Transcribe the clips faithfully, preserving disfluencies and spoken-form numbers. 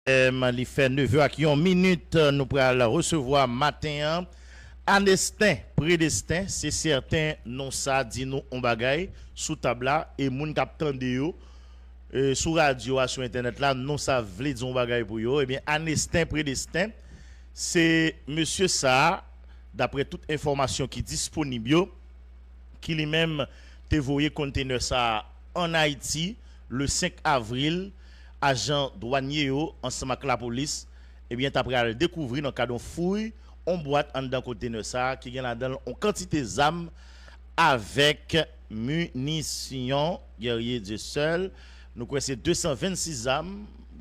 Em, li fè nevè ak yon minit, nou pral resevwa maten an Anesten Predesten. Se sèten, non sa di nou on bagay sou tab la, e moun k ap tande yo, e, sou radyo a, sou entènèt la, non sa vle di on bagay pou yo. Ebyen, Anesten Predesten, se mesye sa a, daprè tout enfòmasyon ki disponib yo, ki li menm te voye kontenè sa a ann Ayiti le senk avril, ajan dwanye yo ansanm ak lapolis, ebyen, ta pral dekouvri nan kad yon fouy, yon bwat anndan kontenè sa a ki gen ladan l yon kantite zam avèk minisyon Guerrier Dieuseul. Nou kwè se de san vennsis zam,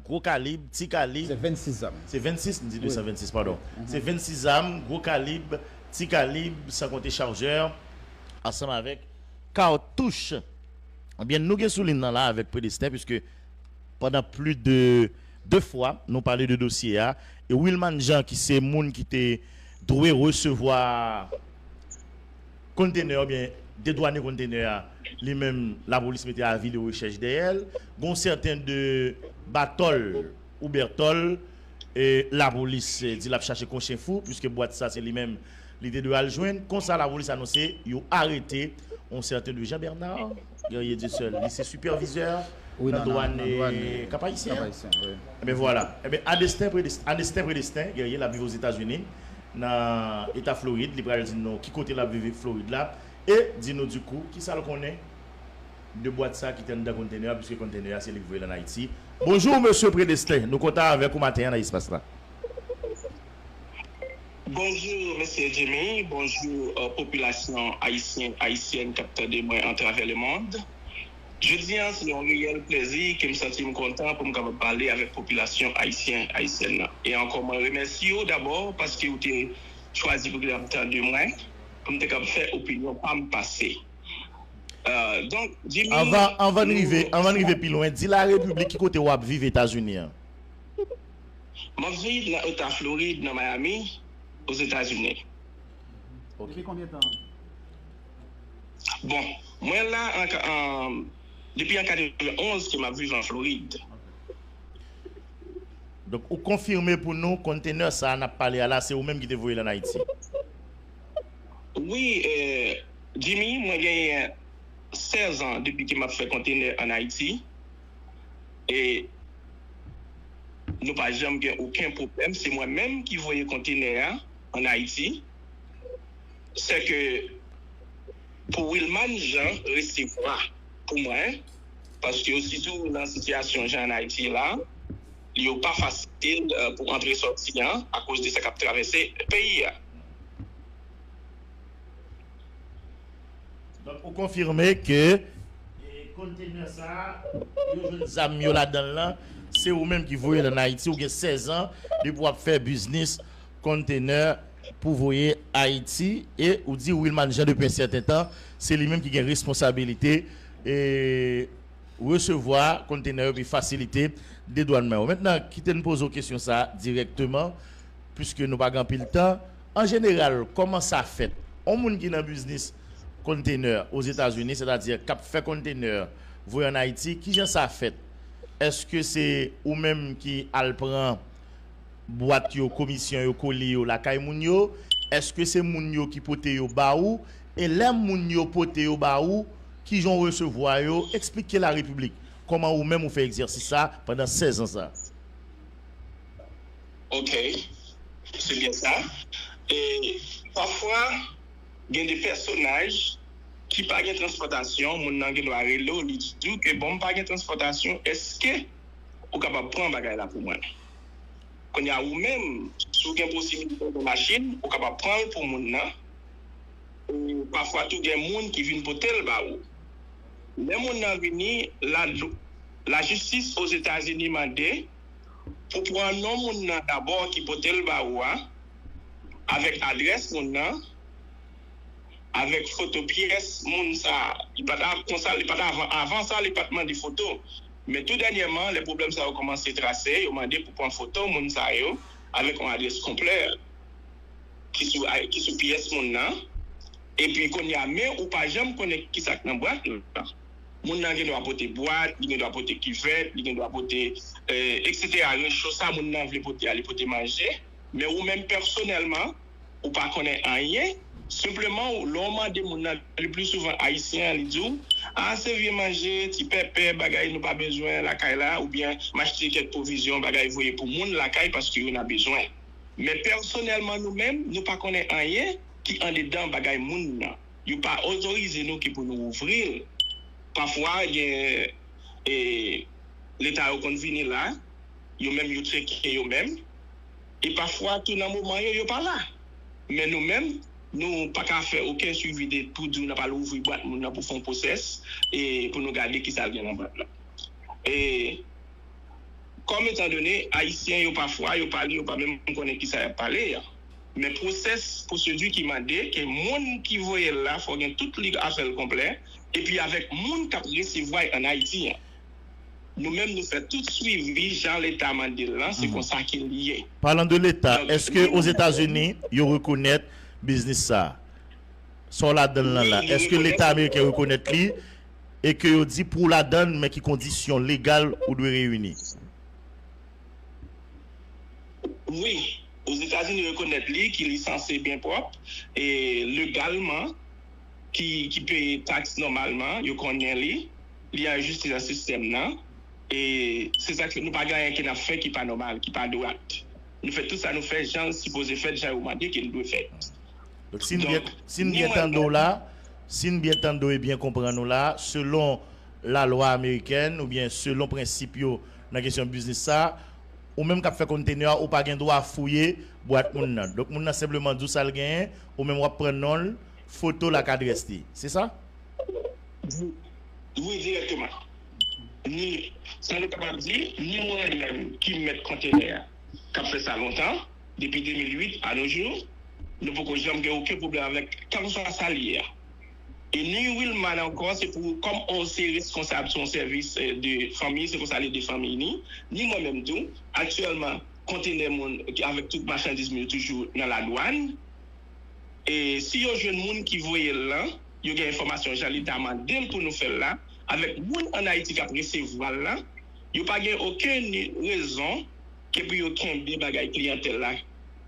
gwo kalib, ti kalib. Se vennsis zam. Se vennsis, m di de san vennsis, padon. Se vennsis zam, gwo kalib, ti kalib, san konte chajè, ansanm avèk katouch. Ebyen, nou gen sou liy nan la avèk Predesten, piske pandan plis de de fwa, nou pale de dosye a. E Wilman Jean, ki se moun ki te dwe resevwa kontenè, oubyen dedwane kontenè a, li menm, lapolis mete avi de rechèch dèyè l. Gon sèten de Batòl ou Bètòl, e lapolis, e, di l ap chache kon chen fou, piske bwat sa, se li menm li te dwe al jwenn. Konsa, lapolis anonse yo arete yon sèten de Jean Bernard Guerrier Dieuseul. Li se sipèvizè nan dwàn, e, Kap Ayisyen. Ebyen, vwala. Ebyen, Anesten Predesten, Anesten Predesten Guerrier, l ap viv Ozetazini, nan eta Florid. Li pral di nou ki kote l ap viv Florid la, e di nou, dikou, ki sa l konnen de bwat sa ki te anndan kontenè a, piske kontenè a, se li k voye l ann Ayiti. Bonjou, mesye Predesten. Nou kontan avèk ou maten an nan espas la. Bonjou, mesye Jimmy. Bonjou, e, popilasyon ayisyen, ayisyèn k ap tande mwen atravè lemonn. Jodi a, se yon reyèl plezi ke m santi m kontan pou m kapab pale avèk popilasyon ayisyen, ayisyèn nan. E ankò, mwen remèsye w dabò paske w te chwazi pou w te ap tande mwen, pou m te kab fè opinyon pa m pase. E, donk, Jimmy, anvan, anvan n rive, anvan n rive pi lwen, di Larepiblik ki kote w ap viv Etazini an. M ap viv nan eta Florid, nan Miami, Ozetazini. Depi konbyen tan? Bon, mwen la an, an, depi an katrevenonz ke m ap viv an Florid. Donk, ou konfime pou nou, kontenè sa a n ap pale a la, se ou menm ki te voye l ann Ayiti? Wi, e, Jimmy, mwen genyen sèz an depi ke m ap fè kontenè ann Ayiti. E nou pa janm gen okenn pwoblèm. Se mwen menm ki voye kontenè a ann Ayiti. Sèke pou Wilman Jean resevwa pou mwen, paske ositou nan sitiyasyon jan ann Ayiti la, li yo pa fasil, e, pou antre sòti an akoz de sa k ap travèse peyi a. Donk, ou konfime ke, e, kontenè sa a, yo jwenn zam yo ladan l lan, se ou menm ki voye l ann Ayiti, ou gen sèz an depi w ap fè biznis kontenè pou voye Ayiti, e ou di Wilman Jean depi yon sèten tan, se li menm ki gen responsabilite, e, resevwa kontenè yo epi fasilite dedwannman yo. Mentnan, kite n poze w kesyon sa a dirèkteman, piske nou pa gen anpil tan. An jeneral, kòman sa fèt? Yon moun ki nan biznis kontenè Ozetazini, sètadi k ap fè kontenè voye ann Ayiti, kijan sa fèt? Èske se ou menm ki al pran bwat yo, komisyon yo, koli yo lakay moun yo? Èske se moun yo ki pote yo ba ou? E lè moun yo pote yo ba ou, kijan w resevwa yo? Eksplike Larepiblik kòman ou menm ou fè egzèsis sa pandan sèz an sa. Ok, se byen sa. E pafwa, gen de pèsonaj ki pa gen transpòtasyon, moun nan gen dwa rele w, li di w ke, bon, m pa gen transpòtasyon, èske ou kapab pran bagay la pou mwen? Kounye a, ou menm, si w gen posibilite de machin, ou kapab pran l pou moun nan. E pafwa tou, gen moun ki vin pote l ba ou. Lè moun nan vini, la, lajistis Ozetazini mande pou pran non moun nan dabò ki pote l ba ou a, avèk adrès moun nan, avèk foto pyès moun sa a. Li pa t a, konsa, li pa t avan, avan sa, li pa t mande foto. Men tou dènyèman, lè pwoblèm sa yo kòmanse trase, yo mande pou pran foto moun sa yo avèk yon adrès konplè ki sou, ki sou pyès moun nan. Epi kounye a, men ou pa janm konnen ki sa k nan bwat lan. Moun nan gen dwa pote bwat, li gen dwa pote kivèt, li gen dwa pote, eh, etsetera. Recho sa moun nan vle pote a, li pote manje. Men ou menm pèsonèlman, ou pa konnen anyen. Senpleman, ou, lè w mande moun nan, le pli souvan ayisyen an, li di w, a, se vye manje, ti pèpè, bagay nou pa bezwen lakay la, oubyen m achte kèk pwovizyon, bagay voye pou moun lakay paske yo nan bezwen. Men pèsonèlman, nou menm, nou pa konnen anyen ki andedan bagay moun nan. Yo pa otorize nou ki pou nou ouvri l. Pafwa, gen, e, Leta yo konn vini la, yo menm yo tcheke yo menm. E pafwa tou nan moman yo, yo pa la. Men nou menm, nou pa ka fè okenn swivi de pou di w n ap al ouvri bwat moun nan pou fè yon pwosès e pou nou gade kisa l gen nan bwat la. E kòm etan done, ayisyen yo pafwa, yo pale, yo pa menm konnen kisa y ap pale a. Men pwosès, pwosedi ki mande ke moun ki voye l la, fò gen tout li afè l konplè, epi avèk moun k ap resevwa y ann Ayiti an. Nou menm, nou fè tout swivi jan Leta mande l lan, se konsa ke l ye. Palan de Leta, èske Ozetazini yo rekonèt biznis sa a? Sa w ladan l lan la, èske Leta ameriken rekonèt li e ke yo di pou w ladan l, men ki kondisyon legal ou dwe reyini? Wi, Ozetazini rekonèt li, ki li sanse byen pwòp, e legalman, ki, ki peye taks nòmalman, yo konnen li, li anrejistre nan sistèm nan, e se sa k fè nou pa gen anyen ke n ap fè ki pa nòmal, ki pa dwat. Nou fè tout sa nou fè jan l sipoze fèt, jan yo mande ke l dwe fèt. Donk, si n byen, si n byen tande w la, si n byen tande w e byen konprann ou la, selon lalwa amerikèn oubyen selon prensip yo nan kesyon biznis sa, ou menm k ap fè kontenè a, ou pa gen dwa fouye bwat moun nan. Donk, moun nan senpleman di w sa l genyen, ou menm w ap pran non l, foto l ak adrès li. Se sa? Wi, dirèkteman. Ni, sa nou kapab di, ni mwen menm ki mèt kontenè a, k ap fè sa lontan, depi de mil uit a nos jours, nou poko janm gen okenn pwoblèm avèk kèlkeswa sa l ye a. E ni Wilman ankò, se pou, kòm on se responsab sou yon sèvis, eh, de fanmi, se konsa l ede fanmi ni, ni mwen menm tou, aktyèlman, kontenè moun, avèk tout machandiz mwen yo toujou nan ladwàn. E si yo jwenn moun ki voye l lan, yo gen enfòmasyon jan Leta mande l pou nou fè l la, avèk moun ann Ayiti k ap resevwa l lan, yo pa gen okenn rezon ke pou yo kenbe bagay kliyantèl la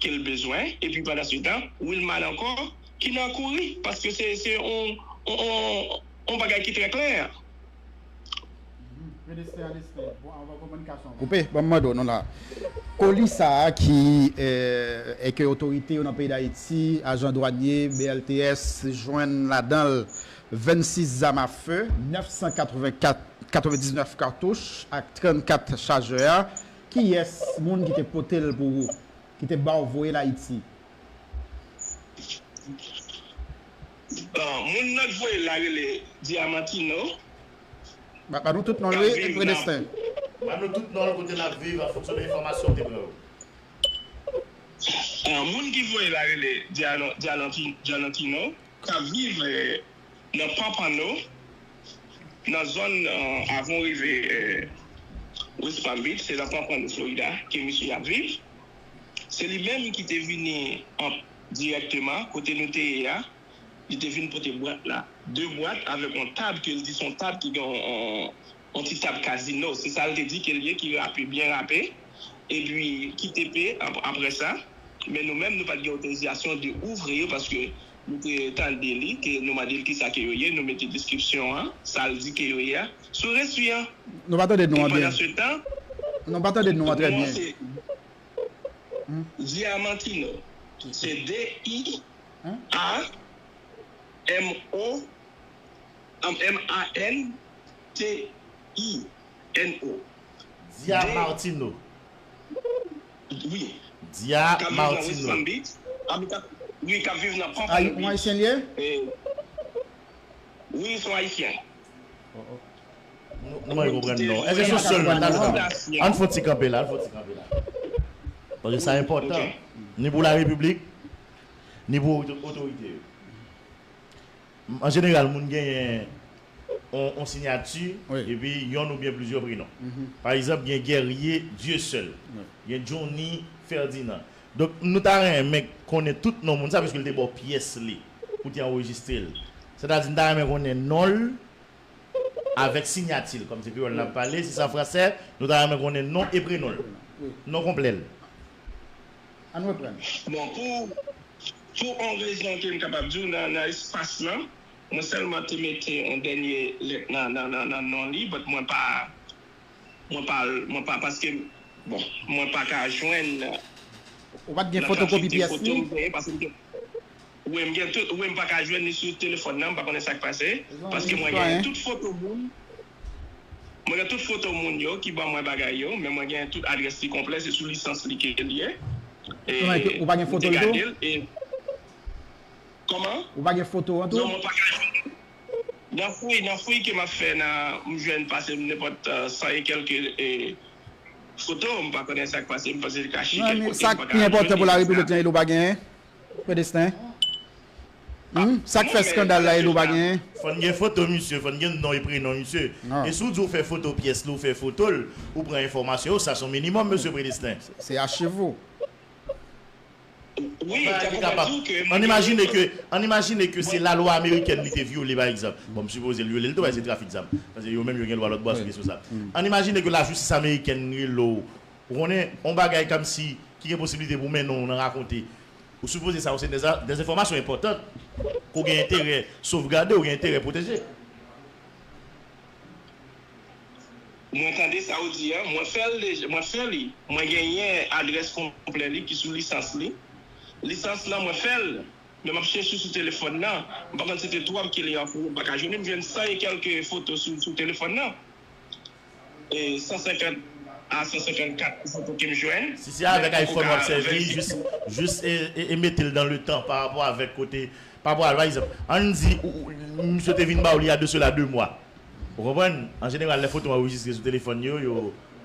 ke l bezwen, epi pandan se tan, Wilman ankò, ki nan kouri, paske se, se on, on, on, on bagay ki trè klè. Koupe, ban m mande w non la. Koli sa a ki, e, e ke otorite yo nan peyi Dayiti, ajan dwanye, B L T S, jwenn ladan l vennsis zam afe, nèf san katrevenkat, katrevendiznèf katouch ak trannkat chajè a, kiyès moun ki te pote l pou ou, ki te ba w voye l Ayiti? Bon, moun nan k voye l la rele Diamantino. Ba, ba nou tout non l, wi, Predesten. Ba nou tout non l, kote l ap viv, an fonksyon de enfòmasyon w te pran yo. Ah, moun ki voye l la rele Dialantino, k ap viv, eh, nan Pompano, nan zòn, eh, avan w rive, eh, West Palm Beach, se nan Pompano, Florida, ke misye ap viv. Se li menm ki te vini an, dirèkteman kote nou te ye a. Li te vin pote bwat la. De bwat avèk yon tab ke l di se yon tab ki gen yon, yon, yon ti tab kazino. Se sa l te di ke l ye, ki rape, byen rape. Epi ki te pe ap, apre sa. Men nou menm, nou pa t gen otorizasyon de ouvri yo paske nou te tande li, ke nou mande l kisa ke yo ye, nou mete deskripsyon an, sa l di ke yo ye a, sou resi an. Nou pa tande non an byen. Pandan se tan, Nou pa tande non an trè byen. Diamantino. Se D I A M O, M A N T I N O. Dia Martino. Wi. Dia K ap viv nan West Martino. Palm Beach. Wi, k ap viv nan Pompano Ay, yon Beach. Ayisyen l ye? Eh, wi, se yon Ayisyen. Nou, nou mande konprann non. Èske se yon sèl moun nan? Ann fè yon ti kanpe la, ann fè yon ti kanpe la. Paske sa enpòtan. Ni pou la repiblik, ni pou oto- otorite yo. An jeneral, moun genyen on, on siyati, epi yonn oubyen plizyè prenon. Pa egzanp, gen Guerrier Dieuseul, gen Johnny Ferdinand. Donk, nou ta renmen konnen tout non moun sa, piske l te ba w pyès li pou te anrejistre l. Sètadi, n ta renmen konnen non l, avèk siyati l. Kòm se kreyòl n ap pale, si se an fransè, nou ta renmen konnen non e prenon l. Non konplè l. Ann reprann. Bon, pou, pou yon rezon ke m kapab di w nan, nan espas lan, mwen sèlman te mete yon dènye lèt nan, nan, nan, nan non li, but mwen pa, mwen pa, mwen pa, paske, bon, mwen pa ka jwenn Ou pa t gen fotokopi pyès li? Wi, m gen tout, wi, m pa ka jwenn li sou telefòn nan, m pa konnen sa k pase. Paske mwen gen tout foto moun. Mwen gen tout foto moun yo ki ban mwen bagay yo, men mwen gen tout adrès li konplè, se sou lisans li ke l ye. Ou pa gen foto l tou? Kòman? Ou pa gen foto an tou? Non, mwen pa ka jwenn. Nan fouy, nan fouy ke m ap fè nan, m jwenn pase nenpòt san e kèlke foto, m pa konnen sa k pase, m panse l ka chike kote m pa ka jwenn. Sa k pi enpòtan pou Larepiblik lan, e l ou pa genyen? Predesten? Sa k fè eskandal la e l ou pa genyen? Fò n gen foto misye, fò n gen non e prenon misye. E si w di w fè foto pyès li, w fè foto l, ou pran enfòmasyon yo, sa se yon minimòm, mesye Predesten. Se achiv ou. Wi, kapab. Ann imajine ke, ann imajine ke se lalwa amerikèn li te vyole, pa egzanp. Bon, m sipoze l vyole l tou, paske se trafik zam. Paske yo menm yo gen lwa lòt bò sou kesyon sa. Ann imajine ke lajistis amerikèn rele w. Ou konnen, yon bagay kòmsi ki gen posiblite pou mennen w nan rakonte. Ou sipoze sa, se de enfòmasyon enpòtan ke w gen enterè sovgade, w gen enterè pwoteje. Mwen tande sa w di a, mwen fè l deja, mwen fè li. Mwen genyen adrès konplè li ki sou lisans li. Lisans lan, mwen fè l, men m ap chèche sou telefòn nan. M pa konn si se twòp ke li an fouye, m pa ka jwenn li. M jwenn san e kèlke foto sou, sou telefòn nan. E san senkant a san senkannkat foto ke m jwenn. Si se avèk iPhone w ap sèvi, jis, jis e, e, e mete l dans le temps pa rapò avèk kote, pa rapò a, pa egzanp, ann di, ou, ou, misye te vin ba w li a de cela de mwa. Ou konprann? An jeneral, lè foto anrejistre sou telefòn yo, yo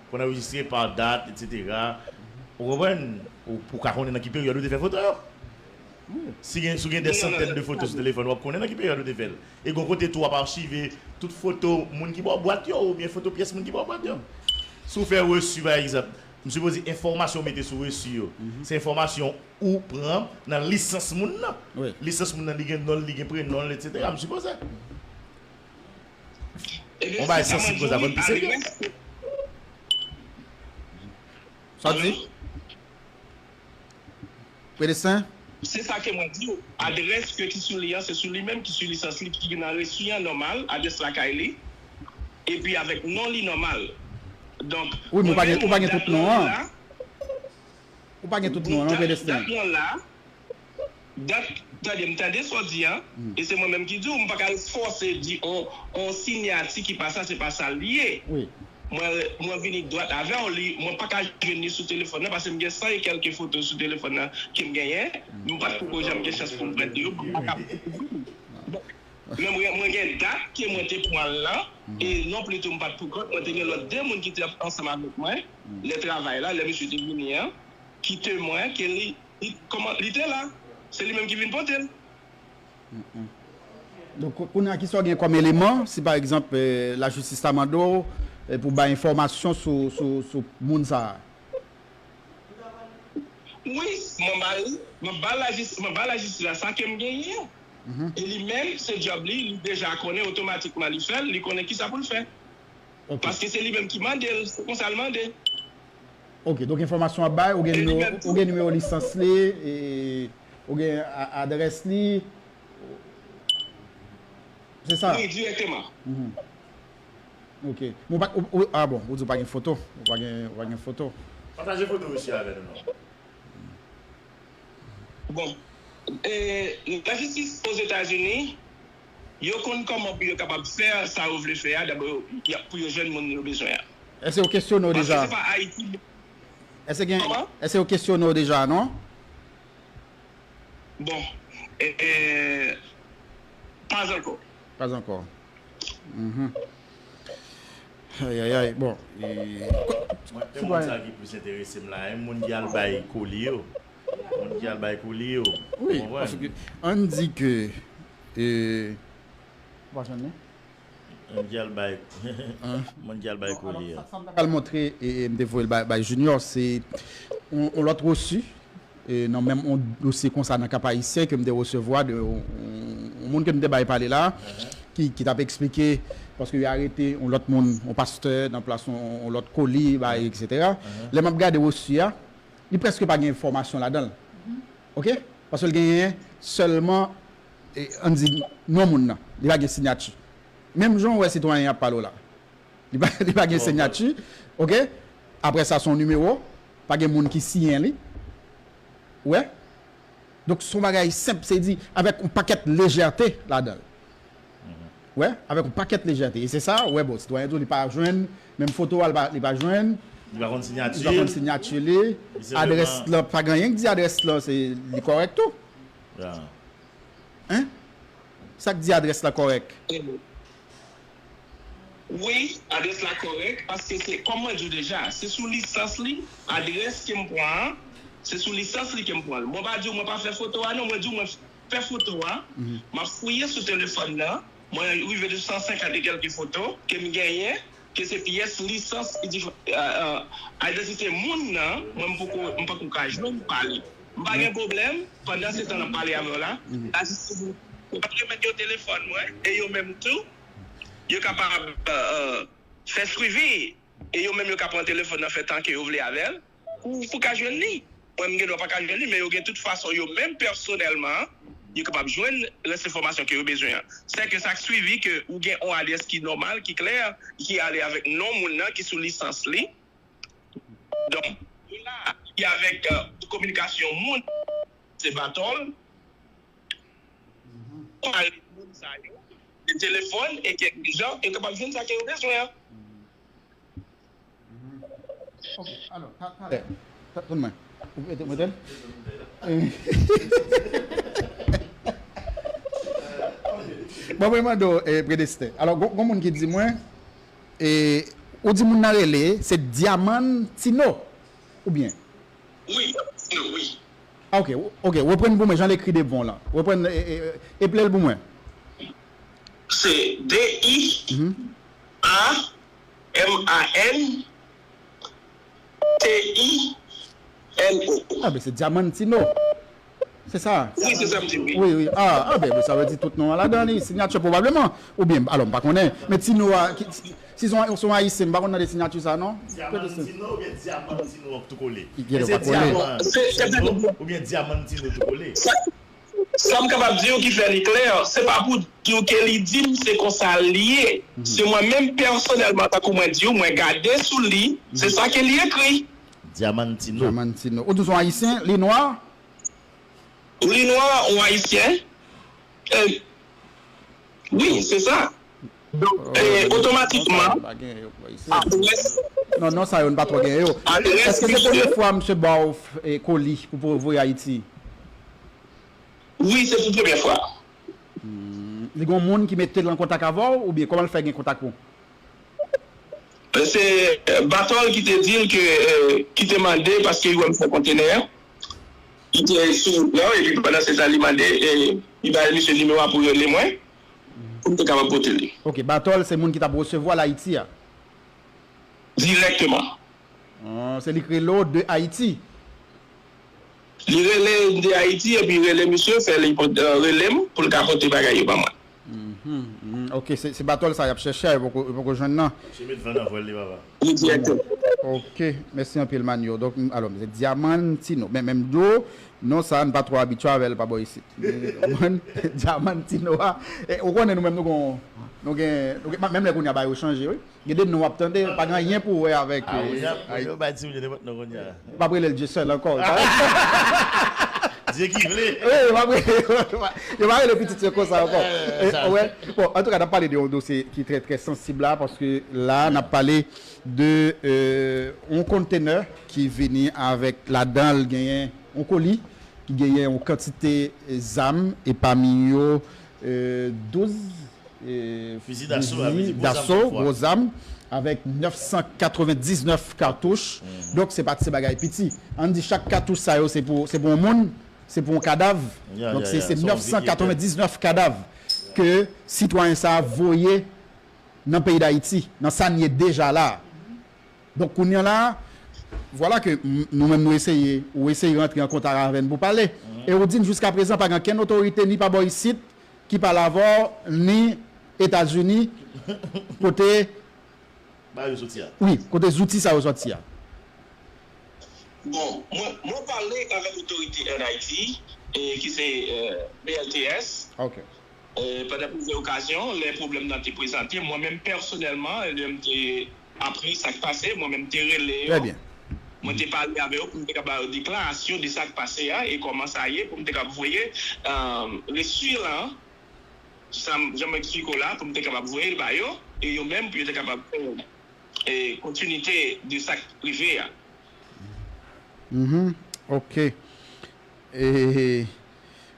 konn anrejistre pa dat, etsetera. Ou konprann? Ou, ou ka konnen nan ki peryòd ou te fè foto yo. Si gen, si w gen dè santèn de foto sou telefòn, w ap konnen nan ki peryòd ou te fè l. E gen kote tou w ap achive tout foto moun ki ba w bwat yo, oubyen foto pyès moun ki ba w bwat yo. Si w fè resi, pa egzanp, m sipoze enfòmasyon w mete sou resi yo, se enfòmasyon ou pran nan lisans moun nan. Lisans moun nan, li gen non l, li gen prenon l, etsetera, m sipoze. Yon bagay sansib konsa, fò n pi serye. Sa w di? Predesten? Se sa ke mwen di w. Adrès ke ki sou li an, se sou li menm ki sou lisans li, ki nan resi an nòmal, adrès lakay li. Epi avèk non li nòmal. Donk, wi, men ou pa gen, ou pa gen tout non an. Ou pa gen tout non an, non, Predesten. Dat lan la, Dat, tande, m tande sa w di a, e se mwen menm ki di w, m pa ka fòse di on, on sinyati ki pa sa, se pa sa l ye. Mwen, mwen vini dwat avè w, li, mwen pa ka jwenn li sou telefòn nan, paske m gen san e kèlke foto sou telefòn nan ke m genyen, m pa t poko janm gen chans pou m pran de yo, m pa ka. Bon, men mwen, mwen gen dat ke mwen te pran l lan, e non pli tou m pa t poukont, mwen te gen lòt de moun ki te ansanm avèk mwen, lè travay la, lè misye te vini an, ki temwen ke li, li, kòman, li te la. Se li menm ki vin pote l. Donk, kounye a, kisa w gen kòm eleman, si pa egzanp, eh, lajistis ta mande w, eh, pou bay enfòmasyon sou, sou, sou moun sa a? Wi, mwen ba l, mwen ba lajis-, mwen ba lajistis la sa ke m genyen an. E li menm, se djòb li, li deja konnen otomatikman li fè l, li konnen kisa pou l fè. Paske se li menm ki mande l, se konsa l mande. Ok, donk enfòmasyon w ap bay, ou gen nimewo, ou gen nimewo lisans li, e, ou gen a-, adrès li. Se sa? Wi, dirèkteman. Ok. Men ou pa, ou, ou, a bon, ou di ou pa gen foto. Ou pa gen, ou pa gen foto. Pataje foto resi a avè nou non. Bon, e, lajistis Ozetazini, yo konn kòman pou yo kapab fè sa yo vle fè a, dabò, y ap, pou yo jwenn moun yo bezwen an. Èske yo kesyone w deja? Paske se pa Ayiti. Èske gen, èske yo kesyone w deja, non? Bon, e, e, pa ankò. Pa ankò. Ayayay, bon. Mwen, se moun sa ki plis enterese m la, e moun ki al bay koli yo. Moun ki al bay koli yo. Wi, paske ann di ke, e, ou pa jwenn li? Moun ki al bay, moun ki al bay koli yo. Sa m ta pral montre, e, e, m te voye l bay, bay Junior, se yon, yon lòt resi. E nan menm yon dosye konsa nan Kap Ayisyen ke m te resevwa de yon, yon, yon moun ke m te bay pale la, ki, ki t ap eksplike, paske yo arete yon lòt moun, yon pastè, nan plas yon, yon lòt koli, bay, etsetera. Lè m ap gade resu a, li prèske pa gen enfòmasyon ladan l. Oke? Paske l genyen sèlman, e, ann di, non moun nan. Li pa gen siyati. Menm jan w wè sitwayen ap pale w la. Li pa, li pa gen siyati. Oke? Apre sa, se yon nimewo. Pa gen moun ki siyen li. Ou wè? Donk, se yon bagay senp, se di, avèk yon pakèt lejète ladan l. Ou wè? Avèk yon pakèt lejète. E se sa, ou wè, bon, sitwayen tou, li pa jwenn, menm foto a, li pa, li pa jwenn. Li pa konn siyati. Li pa konn siyati li. Adrès lan, pa gen anyen ki di adrès lan, se, li kòrèk tou. Hein? Sa k di adrès la kòrèk? Wi, adrès la kòrèk, paske se, kòm mwen di w deja, se sou lisans li, adrès ke m pran an, se sou lisans li ke m pran l. Mwen pa di w mwen pa fè foto a, non, mwen di w mwen fè foto a, m ap fouye sou telefòn nan, mwen rive de san senkant e kèlke foto ke m genyen, ke se pyès lisans idif-, euh, euh, idantite moun nan, mwen m poko, m poko ka jwenn pa li. M pa gen pwoblèm, pandan se tan n ap pale avè w la, la jistis, mwen pa t remèt yo telefòn mwen, e yo menm tou, yo kapab, euh, euh, fè swivi, e yo menm yo ka pran telefòn nan, fè tan ke yo vle avè l, pou, pou ka jwenn li. Mwen, m gen dwa pa ka jwenn li, men yo gen tout fason, yo menm pèsonèlman, yo kapab jwenn rès enfòmasyon ke yo bezwen an. Sèke sa k swivi ke ou gen yon adrès ki nòmal, ki klè, ki ale avèk non moun nan, ki sou lisans li. Donk, la, ki avèk, euh, kominikasyon moun, se Batòl, pale moun sa yo, de telefòn e kèk jan, e kapab jwenn sa ke yo bezwen an. Ok, alò, ta-, talè, ta-, tann mwen. Ou mete, mete l? Bon, mwen mande w, eh, Predestè. Alò, gon, gon moun ki di mwen, eh, ou di moun nan rele, se Diamantino, oubyen? Wi, wi. Ah, ok, ok, reprann pou mwen, jan l ekri devan w lan. Reprann, e, e, e, eple l pou mwen. Se D I A M A N T I N O. Ah, ben, se Diamantino. Se sa? Wi, se sa m di, wi. Wi, wi. Ah, ah, ben, sa vle di tout non an ladan li, siyati pwobableman. Oubyen, alò, m pa konnen. Men Tino a, ki, si se yon, se yon Ayisyen, m pa konn nan de siyati sa, non? Diamantino oubyen Diamantino tou kole? Li gen dwa pa kole. Diamantino oubyen Diamantino tou kole? Sa, sa m kapab di w ki fè li klè, se pa pou di w ke li di m se konsa l ye. Se mwen menm pèsonèlman, tankou mwen di w, mwen gade sou li, se sa ke li ekri. Diamantino. Diamantino. Ou di w se yon Ayisyen, li nwa? Li nwa, yon Ayisyen. Eh, wi, se sa. Donk, eh, otomatikman, adrès, non, non, sa yo, n pa twò gen yo. Èske se premye fwa misye ba w, eh, koli pou, pou voye Ayiti? Wi, se pou premye fwa. Hmm. Li gen yon moun ki mete l an kontak avè w, oubyen kòman l fè gen kontak ou? Se, eh, Batòl ki te di l ke, eh, ki te mande, paske li wè m fè kontenè, li te sou wout lan, epi pandan se tan li mande, eh, li bay misye nimewo a pou rele mwen, pou m te kapab pote li. Ok, Batòl se moun ki t ap resevwa l Ayiti a? Dirèkteman. Ah, se li k rele w de Ayiti? Li rele m de Ayiti, epi rele misye, fè li pot-, eh, rele m pou l ka pote bagay yo ba mwen. Mhm, mhm. Ok, se, se Batòl sa y ap chèche a, yo poko, yo poko jwenn nan. Misye met van nan vwèl li, papa. Wi, dirèkteman. Ok, mèsi anpil, Manyo. Donk, m, alò, se Diamantino. Men, men m di w, non sa, n pa twò abitye avè l pa bò isit. Men, ou konprann? Diamantino a. E, ou konnen nou menm, nou gon, nou gen, nou gen, menm lè kounye a bagay yo chanje, wi. Gen de non w ap tande, pa gen anyen pou wè avèk, ah, eh, wi, yo bay ti moun yo nenpòt non kounye a. Yo p ap rele l Dieuseul ankò. Dye ki vle. Wi, yo p ap rele, yo pa rele pitit yo konsa ankò. Eh, eh, eh, sa. Bon, antouka, n ap pale de yon dosye ki trè, trè sansib la, paske la, n ap pale de, eh, yon kontenè ki vini avèk ladan l genyen yon koli ki genyen yon kantite, eh, zam, e pami yo, eh, douz, eh, fizi daso, gwo zam, avèk nèf san katrevendiznèf katouch. Donk, se pa ti bagay piti. Ann di chak katouch sa yo, se pou, se pou yon moun, se pou yon kadav. Donk, se, se nèf san katrevendiznèf kadav ke sitwayen sa a voye nan peyi Dayiti, nan sa n ye deja la a. Donk, kounye a la, vwala ke m, nou menm nou eseye, ou eseye rantre an kontak avè n pou pale. E ou di n jiskaprezan pa gen okenn otorite ni pa bò isit ki pale avè w, ni Etazini, kote, Ba yo soti a. Wi, kote zouti sa yo soti a. Bon, mwen, mwen pale avèk otorite Air Haiti, e, ki se, e, B L T S. Ok. E, pandan plizyè okazyon, lè pwoblèm nan te prezante, mwen menm pèsonèlman, lè m te apri sa k pase, mwen menm te rele yo. Trè byen. Mwen te pale avè yo pou m te ka ba yo deklarasyon de sa k pase a e kòman sa ye pou m te ka voye, e, reswi lan, jan m eksplike w la, pou m te kapab voye l ba yo, e yo menm pou yo te kapab fè, e, kontinite de sa k rive a. Mhm. Ok. E,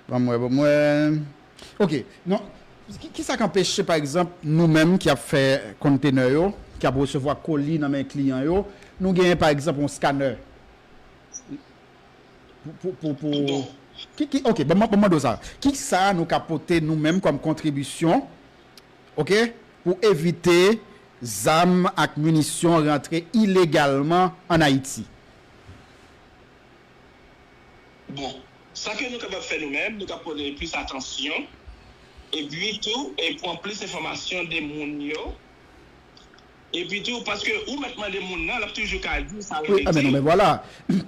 ban m wè, ban m wè. Ok. Non. Ki, ki sa k anpeche, pa egzanp, nou menm ki ap fè kontenè yo, ki ap resevwa koli nan men kliyan yo, nou genyen, pa egzanp, yon scanner? Pou, pou, pou, pou, ki, ki, ok, ban m, ban m mande w sa. Ki sa nou ka pote nou menm kòm kontribisyon, ok, pou evite zam ak minisyon rantre ilegalman ann Ayiti? Bon, sa ke nou kapab fè nou menm, nou ka pote plis atansyon, epi tou, e pran plis enfòmasyon de moun yo, epi tou, paske ou mèt mande moun nan, l ap toujou ka di sa l vle di. Wi, a, men non, men vwala.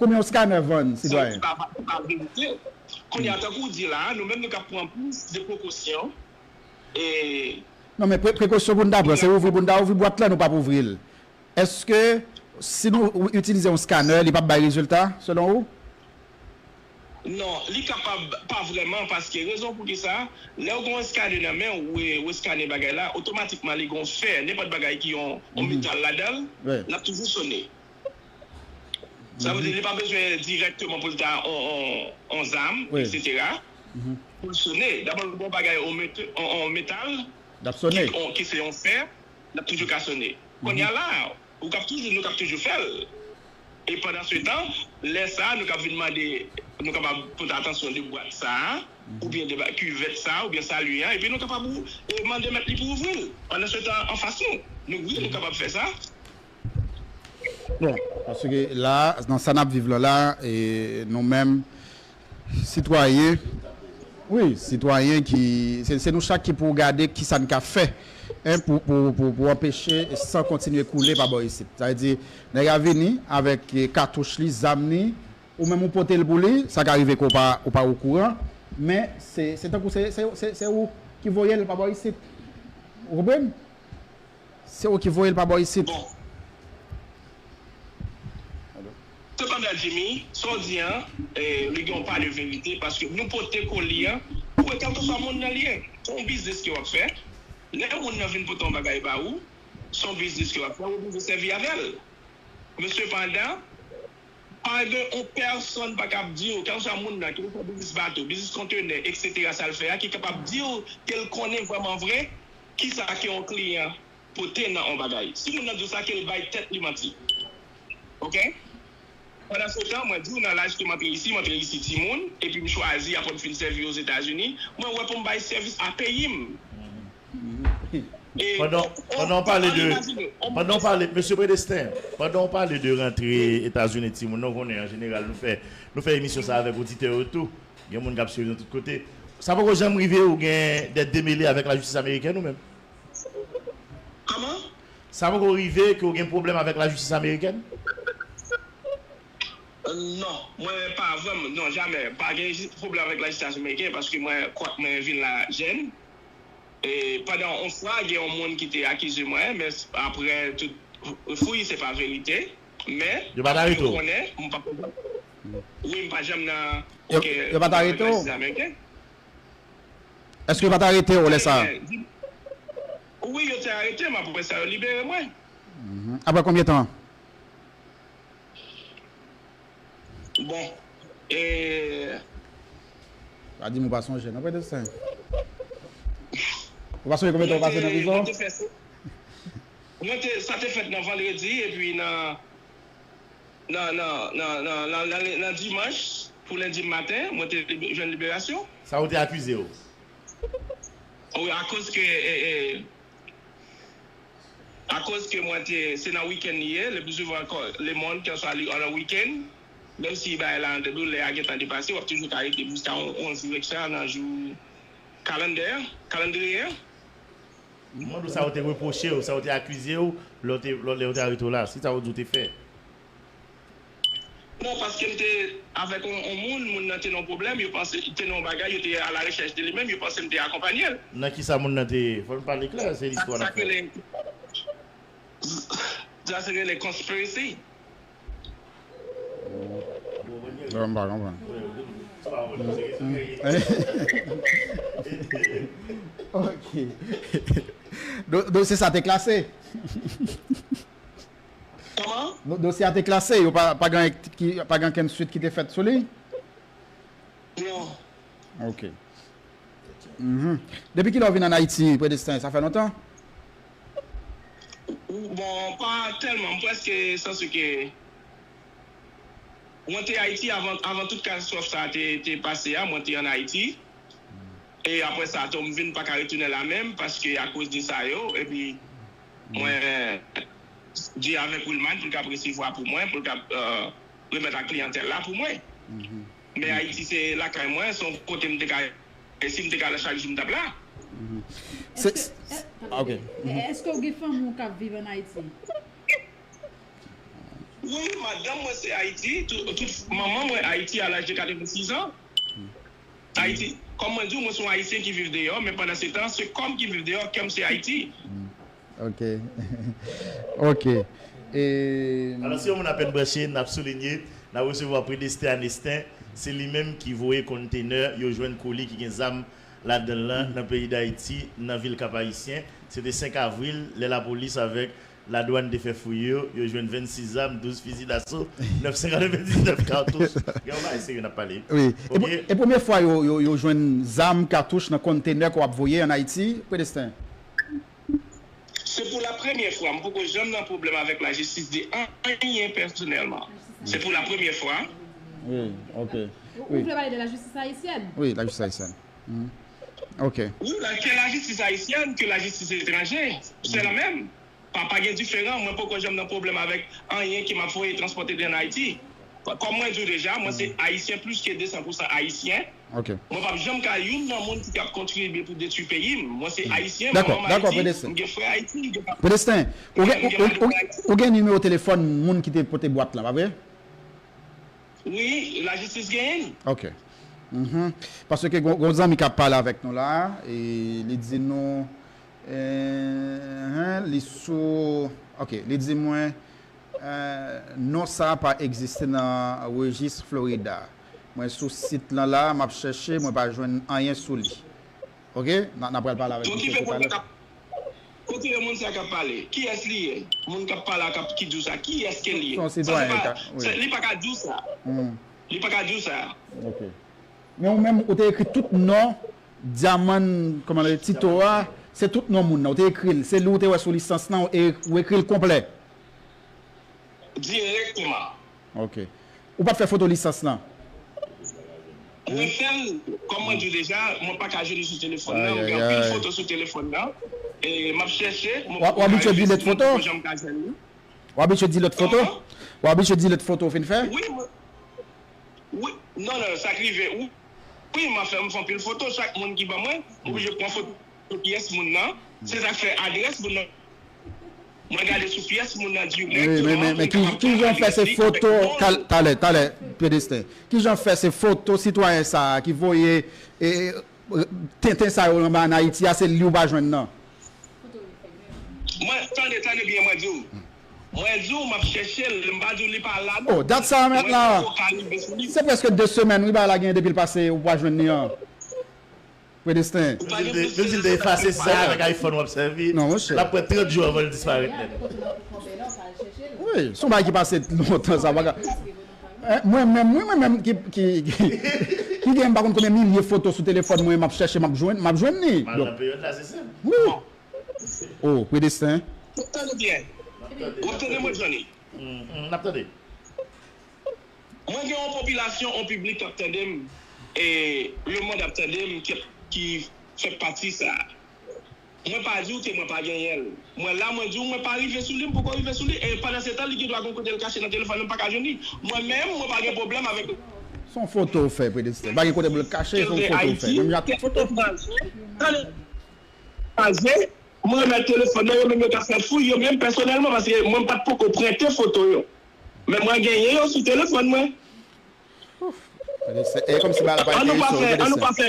Konbyen yon scanner vann, sitwayen? Sa ki pa, pa verite. Kounye a, tankou w di la, nou menm nou ka pran plis de prekosyon. E. Non, men pre-, prekosyon pou n ta pran, se ouvri pou n ta ouvri bwat la, nou p ap ouvri l. Èske, si nou itilize yon scanner, li p ap bay rezilta, selon ou? Non, li kapab pa vrèman, paske rezon poukisa, lè w gen yon eskane nan men w, ou, ou eskane bagay la, otomatikman li gen yon fè, nenpòt bagay ki yon, yon metal ladan l, l ap toujou sone. Sa vle di, li pa bezwen dirèkteman pou l ta yon, yon, yon zam, etsetera. Pou l sone, dabò l gen yon bagay, yon met-, yon, yon metal, l ap sone, ki, ki se yon fè, l ap toujou ka sone. Kounye a la, ou k ap toujou, nou k ap toujou fè l. E pandan se tan, lè sa a, nou k ap vin mande, nou kapab pote atansyon de bwat sa a, oubyen de ba-, kivèt sa a, oubyen salye a, epi nou kapab ou, e mande mèt li pou ouvri l. Pandan se tan, anfas nou, nou, wi, nou kapab fè sa. Bon, paske la, nan sa n ap viv lan la, e nou menm, sitwayen, wi, sitwayen ki, se, se nou chak ki pou gade kisa n ka fè, en, pou, pou, pou, pou anpeche san kontinye koule pa bò isit. Sa vle di, nèg la vini avèk, e, katouch li, zam li, ou menm ou pote l pou li, sa ka rive ke w pa, ou pa okouran, men se, se tankou se, se, se, se ou ki voye l pa bò isit. Ou konprann? Se ou ki voye l pa bò isit. Bon. Sepandan, Jimmy, sa w di an, e, li gen yon pa de verite, paske nou pote koli an, pou wè kèlkeswa moun nan li ye. Se yon biznis ke w ap fè. Lè moun nan vin pote yon bagay ba ou, se yon biznis ke w ap fè, ou oblije sèvi avè l. Men sepandan, pa gen yon pèsonn pa kab di w, kèlkeswa moun nan, kèlkeswa biznis bato, biznis kontenè, etsetera, sa l fè a, ki kapab di w ke l konnen vrèman vre kisa ke yon kliyan pote nan yon bagay. Si moun nan di w sa, ke l bay tèt li manti. Oke? Pandan se tan, mwen di w, nan laj ke m antre isi, m antre isi timoun, epi m chwazi, apre m fin sèvi Ozetazini, mwen wè pou m bay sèvis a peyi m. Pandan, pandan w pale de, pandan w pale, Mesye Predestin, pandan w pale de rantre Etazini timoun, nou konnen an jeneral nou fè, nou fè emisyon sa avèk oditè yo tou. Gen moun k ap swiv nou tout kote. Sa poko janm rive ou gen dèt demele avèk lajistis amerikèn ou menm? Kòman? Sa poko rive ke w gen pwoblèm avèk lajistis amerikèn? Non, mwen pa vrèman, non, jamè. Pa gen ji-, pwoblèm avèk lajistis ameriken, paske mwen, kwak mwen vin la jèn. E pandan yon fwa, gen yon moun ki te akize mwen, men s-, apre tout fouy, se pa verite. Men, Yo pa t arete w? Konnen, m pa, wi, m pa janm nan Yo, yo pa t arete w? Ameriken. Èske yo pa t arete w lè sa a? Wi, yo te arete m, apre sa, yo libere mwen. Apre konbyen tan? Bon, e. Pa di m ou pa sonje, non, Predestin. Ou pa sonje konbyen tan ou pase nan prizon? Mwen te, sa te fèt nan vandredi, epi nan, nan, nan, nan, nan, nan, nan, nan dimanch, pou lendi maten, mwen te libe-, jwenn liberasyon. Sa yo te akize w? Wi, akoz ke, e, e, akoz ke mwen te, se nan wikenn li ye, le pli souvan, lemonn, kèlswa li an nan wikenn, menm si bagay la an deblou, lè a gentan depase, w ap toujou ka rete jiska yon, yon jou eksta nan jou kalandè, kalandriye. M mande w sa yo te repwoche w, sa yo te akize w, lè w te, lè yo te arete w la, si sa yo di w te fè. Non, paske m te avèk yon, yon moun, moun nan te nan yon pwoblèm, yo panse, te nan yon bagay, yo te a la rechèch de li menm, yo panse m te akonpanye l. Nan ki sa moun nan te, fò n pale klè, se listwa n ap fè. Sa k rele, sa k rele conspiracy. Bon, m pa konprann. Ok. Dosye sa te klase? Kòman? Dosye a te klase, yo pa, pa gen, pa gen okenn swit ki te fèt sou li? Non. Ok. Depi kilè w vin ann Ayiti, Predesten? Sa fè lontan? Bon, pa tèlman. M prèske, sanse ke mwen te Ayiti avan, avan tout katastwòf sa a te, te pase a, mwen te ann Ayiti. E apre sa tou, m vin pa ka retounen la menm, paske akoz de sa yo, epi mwen di avèk Wilman pou l kab resevwa pou mwen, pou l kab remèt ak kliyantèl la pou mwen. Men Ayiti se lakay mwen, se yon kote m te ka, e si m te ka la chak jou m t ap la. Se, ok. Èske w gen fanmi w k ap viv ann Ayiti? Wi, madanm mwen se Ayiti, tout, tout manman mwen Ayiti a laj de katrevensis an. Ayiti, kòm mwen di w, mwen se yon Ayisyen ki viv deyò, men pandan se tan, se kò m ki viv deyò, kè m se Ayiti. Ok. Ok. E... Alò, si yon moun apèn branche, n ap soulinye, n ap resevwa Predesten Anestin, se li menm ki voye kontenè yo jwenn koli ki gen zam ladan l lan nan peyi Dayiti, nan vil Kap Ayisyen. Se te senk avril, lè lapolis avèk ladwàn te fè fouye yo, yo jwenn vennsis zam, douz fizi daso, nèf san katrevenndiznèf katouch. Gen yon bagay serye n ap pale. Wi. E premye fwa yo, yo, yo jwenn zam, katouch nan kontenè ke w ap voye ann Ayiti, Predesten? Se pou la premyè fwa. M poko janm nan pwoblèm avèk lajistis de anyen pèsonèlman. Se pou la premyè fwa. Wi, ok. Ou vle pale de lajistis ayisyèn? Wi, lajistis ayisyèn. Ok. Wi, ke lajistis ayisyèn, ke lajistis etranje, se la menm. Pa, pa gen diferan, mwen poko janm nan pwoblèm avèk anyen ke m ap voye transpòte ann Ayiti. Kòm mwen di w deja, mwen se ayisyen plis ke de san pou san ayisyen. Ok. Mwen p ap janm ka youn nan moun ki t ap kontribye pou detwi peyi m. Mwen se ayisyen, mwen manm Ayiti, m gen frè Ayiti, m gen pa... Predesten, ou gen nimewo telefòn moun ki te pote bwat lan, pa vre? Wi, lajistis genyen l. Ok. Mhm. Paske gon zanmi k ap pale avèk nou la, e li di nou, e, li sou, ok, li di mwen, non sa a pa egziste nan rejis Florida. Mwen sou sit lan la, m ap chèche, mwen pa jwenn anyen sou li. Ok, n a pral pale avèk misye talè. Kote moun sa k ap pale? Kiyès li ye? Moun k ap pale a, k ap, ki di w sa, kiyès ke l ye? Sa se pa, li pa ka di w sa. Li pa ka di w sa. Ok. Men ou menm, ou te ekri tout non Dyaman, kòman l rele, Tito a, se tout non moun nan. Ou te ekri l. Se li ou te wè sou lisans lan, ou ekri l konplè. Dirèkteman. Ok. Ou pa t fè foto lisans lan? Mwen fè l, kòm mwen di w deja, mwen pa ka jwenn li sou telefòn nan. Mwen gen anpil foto sou telefòn nan. E m ap chèche. W abitye delete foto? W abitye delete foto? W abitye delete foto ou fin fè? Wi, mwen. Wi, non, non, sa k rive. Wi, wi, m ap fè, m fè anpil foto. Chak moun ki ban mwen, m oblije pran foto pyès moun nan. Se sa k fè adrès moun nan. Mwen gade sou pyès moun nan dirèkteman. Men kijan fè se foto, talè, talè, Predesten, kijan fè se foto sitwayen sa a ki voye tenten sa yo anba ann Ayiti a, se li ou pa jwenn nan? Mwen, tande, tande byen, mwen di w. Mwen di w, m ap chèche l, m pa di w li pa la non. Oh, dat sa a mèt la. Se prèske de semèn wi bagay la gen depi l pase, ou pa jwenn li an. Predesten. Menm si l te efase sa avèk iPhone w ap sèvi, l ap pran trant jou anvan l disparèt nèt. Wi, se yon bagay ki pase lontan sa. Mwen menm, wi, mwen menm ki, ki, ki gen m pa konn konbyen milye foto sou telefòn mwen, m ap chèche, m ap jwenn, m ap jwenn li. Mal nan peryòd la, se senp. Wi. Oh, Predesten. Tande byen. W ap tande mwen, Johnny? N ap tande. Mwen gen yon popilasyon, yon piblik k ap tande m, e lemonn ap tande m, ki, ki fè pati sa a. Mwen pa di w ke mwen pa genyen l. Mwen la, mwen di w, mwen pa rive sou li, m poko rive sou li, e pandan se tan, li gen dwa gen yon kote l kache nan telefòn nan, m pa ka jwenn li. Mwen menm, mwen pa gen pwoblèm avèk. Se yon foto w fè, Predesten. Pa gen kote pou l kache, se yon foto w fè. Menm jan ak tout foto. Tande. mwen remèt telefòn nan, yo menm yo t ap fè fouy, yo menm pèsonèlman, paske mwen m pa t poko prente foto yo. Men mwen genyen yo sou telefòn mwen. Tande, se e kòmsi bagay la pa An nou pa enterese w, fè, an nou Tande. pa fè,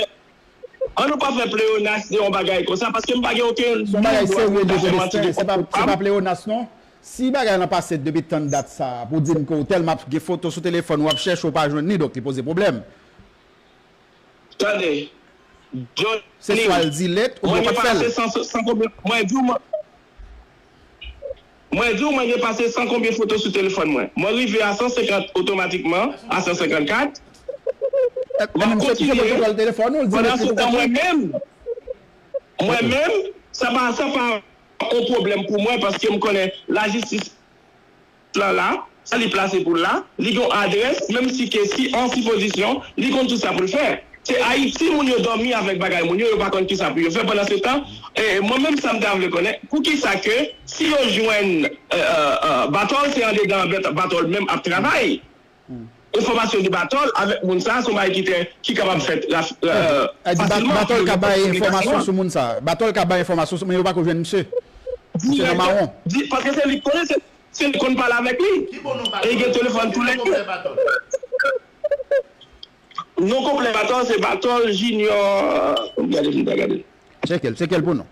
an nou pa fè pleyonas de yon bagay konsa, paske m pa gen okenn moun dwèt pou ta fè manti sou kont pa m. Se pa pleyonas non. Si bagay lan pase depi tann dat sa a, pou di m ke w tèlman ap gen foto sou telefòn ou ap chèche ou pa jwenn li, donk li poze pwoblèm. Tande, Johnny, mwen gen pase san, san konbyen, mwen di w mwen, mwen di w mwen gen pase san konbyen foto sou telefòn mwen. Mwen rive a san senkant otomatikman, a san senkant kat. M ap kontinye. Pandan se tan mwen menm, mwen menm, sa pa, sa pa yon pwoblèm pou mwen paske m konnen lajistis lan la, sa li plase pou l la, li gen yon adrès, menm si ke si an sipozisyon, li konn tout sa pou l fè. Se Ayiti moun yo dòmi avèk bagay moun yo, yo pa konn kisa pou yo fè. Pandan se tan, e, mwen menm sa m ta vle konnen, poukisa ke si yo jwenn e, e, e, Batòl se andedan Batòl menm ap travay. Enfòmasyon de Batòl avèk moun sa, se yon bagay ki te, ki kapab fèt rap, e, fasilman. Batòl ka bay enfòmasyon sou moun sa. Batòl ka bay enfòmasyon sou moun, yo pa ko jwenn misye. Misye nan mawon. Paske se li k konnen, se, se li k konn pale avèk li. E li gen telefòn tou lè de. Non konplè Batòl, se Batòl Junior. Gade, gade. Tcheke l, tcheke l pou nou.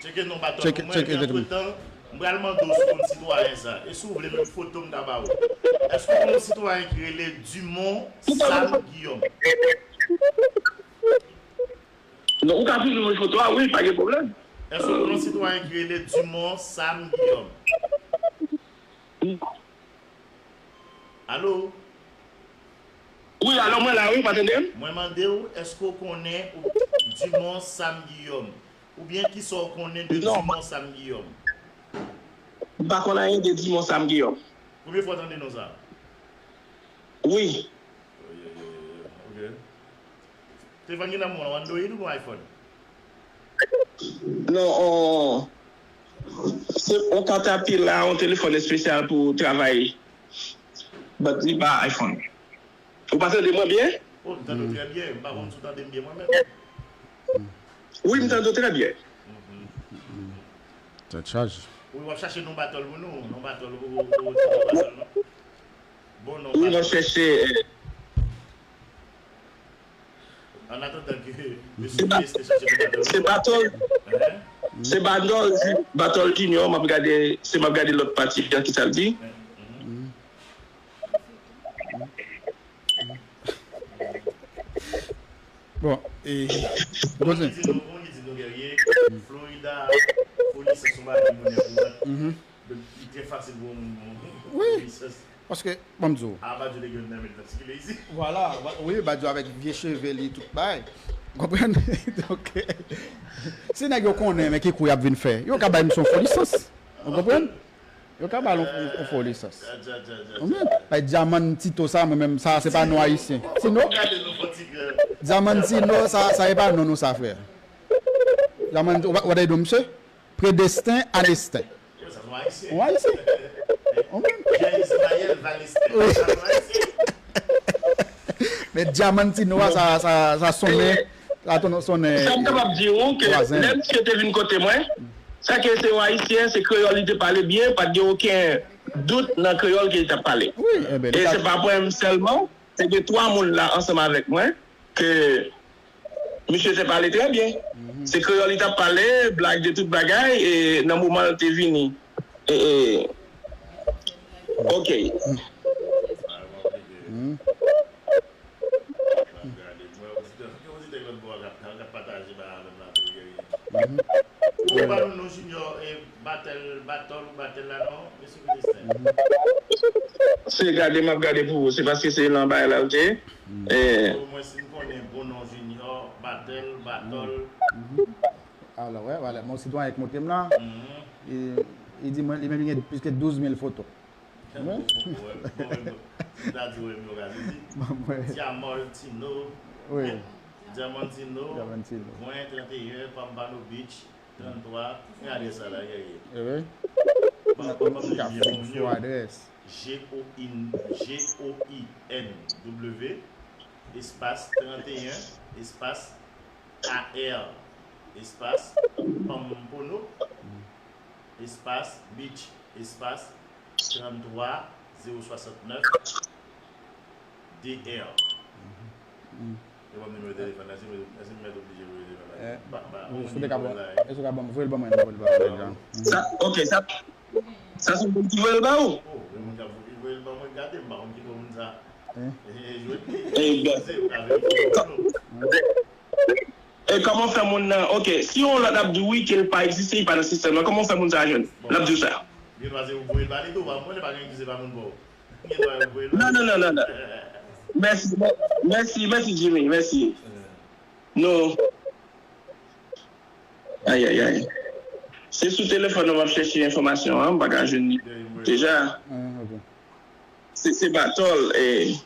Tcheke non Batòl pou mwen, epi antretan, m pral mande w si w konn sitwayen sa. E si w vle menm foto m ta ba ou. Èske w konn yon sitwayen ki rele Dumont Sam Guillaume? Non, ou ka toujou voye foto a, wi, pa gen pwoblèm. Èske w konn yon sitwayen ki rele Dumont Sam Guillaume? Alo? Wi, alo, mwen la, wi, pa tande m? Mwen mande w, èske w konnen Dumont Sam Guillaume? Oubyen kisa w konnen de Dumont Sam Guillaume? M pa konn anyen de Dumont Sam Guillaume. Premye fwa w tande non sa? Wi. Ok. Telefòn ki nan men w, Android oubyen iPhone? Non, on, se on katapila, on telefòn espesyal pou travay. But li pa iPhone. Ou pa tande mwen byen? Oh, m tande w trè byen. M pa konn si w tande m byen mwen menm. Wi, m tande w trè byen. Tèt chaje. Wi, w ap chache non Batòl pou nou. Non Batòl, ou poko retire non Batòl non. Bon non Batòl. Wi, m ap chache. Se Batòl. Se Batòl. Se Batòl Junior, m ap gade, se m ap gade lòt pati an ki sa l di. Bon, e. Florida, polis se yon bagay ki monè kouran. Li trè fasil pou yon moun gen yon lisans. Paske, ban m di w. A, Badio te gen nan men l t ap sikile isit. Vwala, wi, Badio avèk vye cheve li, tout bagay. Ou konprann? Donk, si nèg yo konnen men ki kou y ap vin fè, yo ka bay misye yon fo lisans. Ou konprann? Yo ka ba l yon fo lisans. Ou konprann? Bay Dyaman Tito sa, mwen menm, sa, se pa non ayisyen. Tino? Dyaman Tino, sa, sa e pa non nou sa, frè. Dyaman Tito, ou pa tande non misye? Predesten Anesten. Yon ayisyen. Ou menm? Men Dyaman Tino a, sa, sa, sa sonnen, sa ton, sonnen. Sa m kapab di w, ke lè misye te vin kote mwen, sa ke se yon ayisyen, se kreyòl li te pale byen, pa t gen okenn dout nan kreyòl ke li t ap pale. E se pa mwen menm sèlman, te gen twa moun la ansanm avèk mwen, ke Misye te pale trè byen. Se kreyòl li t ap pale, blag de tout bagay, e nan moman l te vini. E, e, ok. Ou pa nou non Junior e Battle, Battle ou Battle la non, mesye Predesten. Se gade m ap gade pou ou, se paske se nan bagay la l te ye. Omwen si m konnen bon non Junior, Battle, Battle. Alò, wè, vwala, men yon sitwayen k montre m la, li di mwen, li menm li gen plis ke douz mil foto. Mwen? Dyaman Tino, Dyaman Tino, Dyaman Tino, Dyaman Tino, Pwen, trannteyen, Pampano Beach, Tranntwa, men adrès la la, gade. Wi. Ban m li byen pou moun yo. G O I N, G O I N W, espas, trannteyen, espas, A R, espas, Pampono, espas, Beach, espas, trannntwa zewo swasantnèf, D R. E ban m nimewo telefòn nan, si m, si m mèt oblije voye telefòn nan. Ba, ba, ban mwen nimewo la, wi. Èske w ka ban m, voye l ban mwen, voye l ban mwen, jan. Sa, ok, sa, sa se moun ki voye l ba ou? Oh, men moun k ap voye l ban mwen, gade, m pa konn ki moun sa. Eh, eh, jwe. Eh, ben. Ou ka verifye pou nou. E kòman fè moun nan, ok, si yon lòt ap di wi ke l pa egziste, li pa nan sistèm nan, kòman fè moun sa a jwenn? L ap di w sa. Gen dwa se ou voye l ba li tou, pa mwen, li pa gen egziste pa moun pa w. Gen dwa ou voye l ba li. Non, non, non, non, non. Mèsi, mèsi, mèsi, Jimmy, mèsi. Non. Ayayay. Se sou telefòn nan m ap chèche enfòmasyon an, m pa ka jwenn li deja. Se, se pa tòl, e.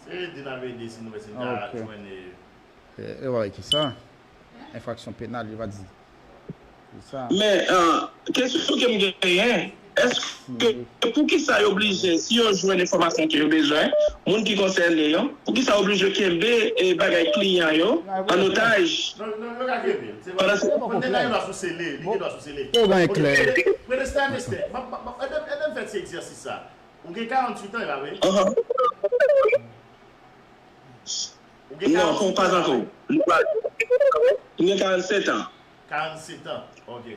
Se ede n ap ede si nou wè si n ka jwenn, e. E, e wè ki sa? Enfraksyon penal, yo pa di. Ki sa? Men, e, kesyon ke m genyen, èske, poukisa yo oblije, si yo jwenn enfòmasyon ke yo bezwen, moun ki konsène yo, poukisa yo oblije kenbe, e, bagay kliyan yo an otaj? Non, non, yo ka kenbe l. Se pa, pandan se, li gen dwa sou sele, li gen dwa sou sele. Yo gen klè. Protestan, protestan, m, m, m, ede m, ede m fè ti egzèsis sa. Ou gen karanntuit an, e pa vre? Ou gen karanntuit an? Non, pa ankò. M gen karannsèt an. Karannsèt an, ok.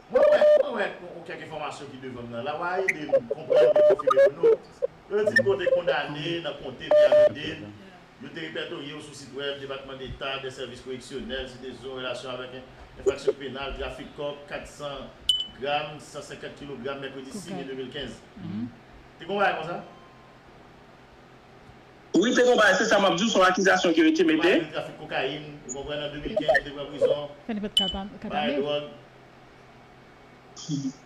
Mwen wè, mwen wè yon, yon kèk enfòmasyon ki devan m nan la, w a ede m konprann e konfime pou nou. Yo di m ke w te kondane nan konte Miami-Dade, yo te repètorye w sou sit wèb Depatman Deta dè Sèvis Koreksyonèl, si te sou relasyon avèk en, enfraksyon penal, trafik kòk, kat san gram, san senkant kilogram, mèkredi sis me de mil kenz. Te gen yon bagay konsa? Wi, te gen yon bagay, se sa m ap di w, se yon akizasyon ke yo te mete. Trafik kokayin, ou konprann, an de mil kenz, ou te pran prizon. Fè nenpòt kat ane. Bagay dwòg.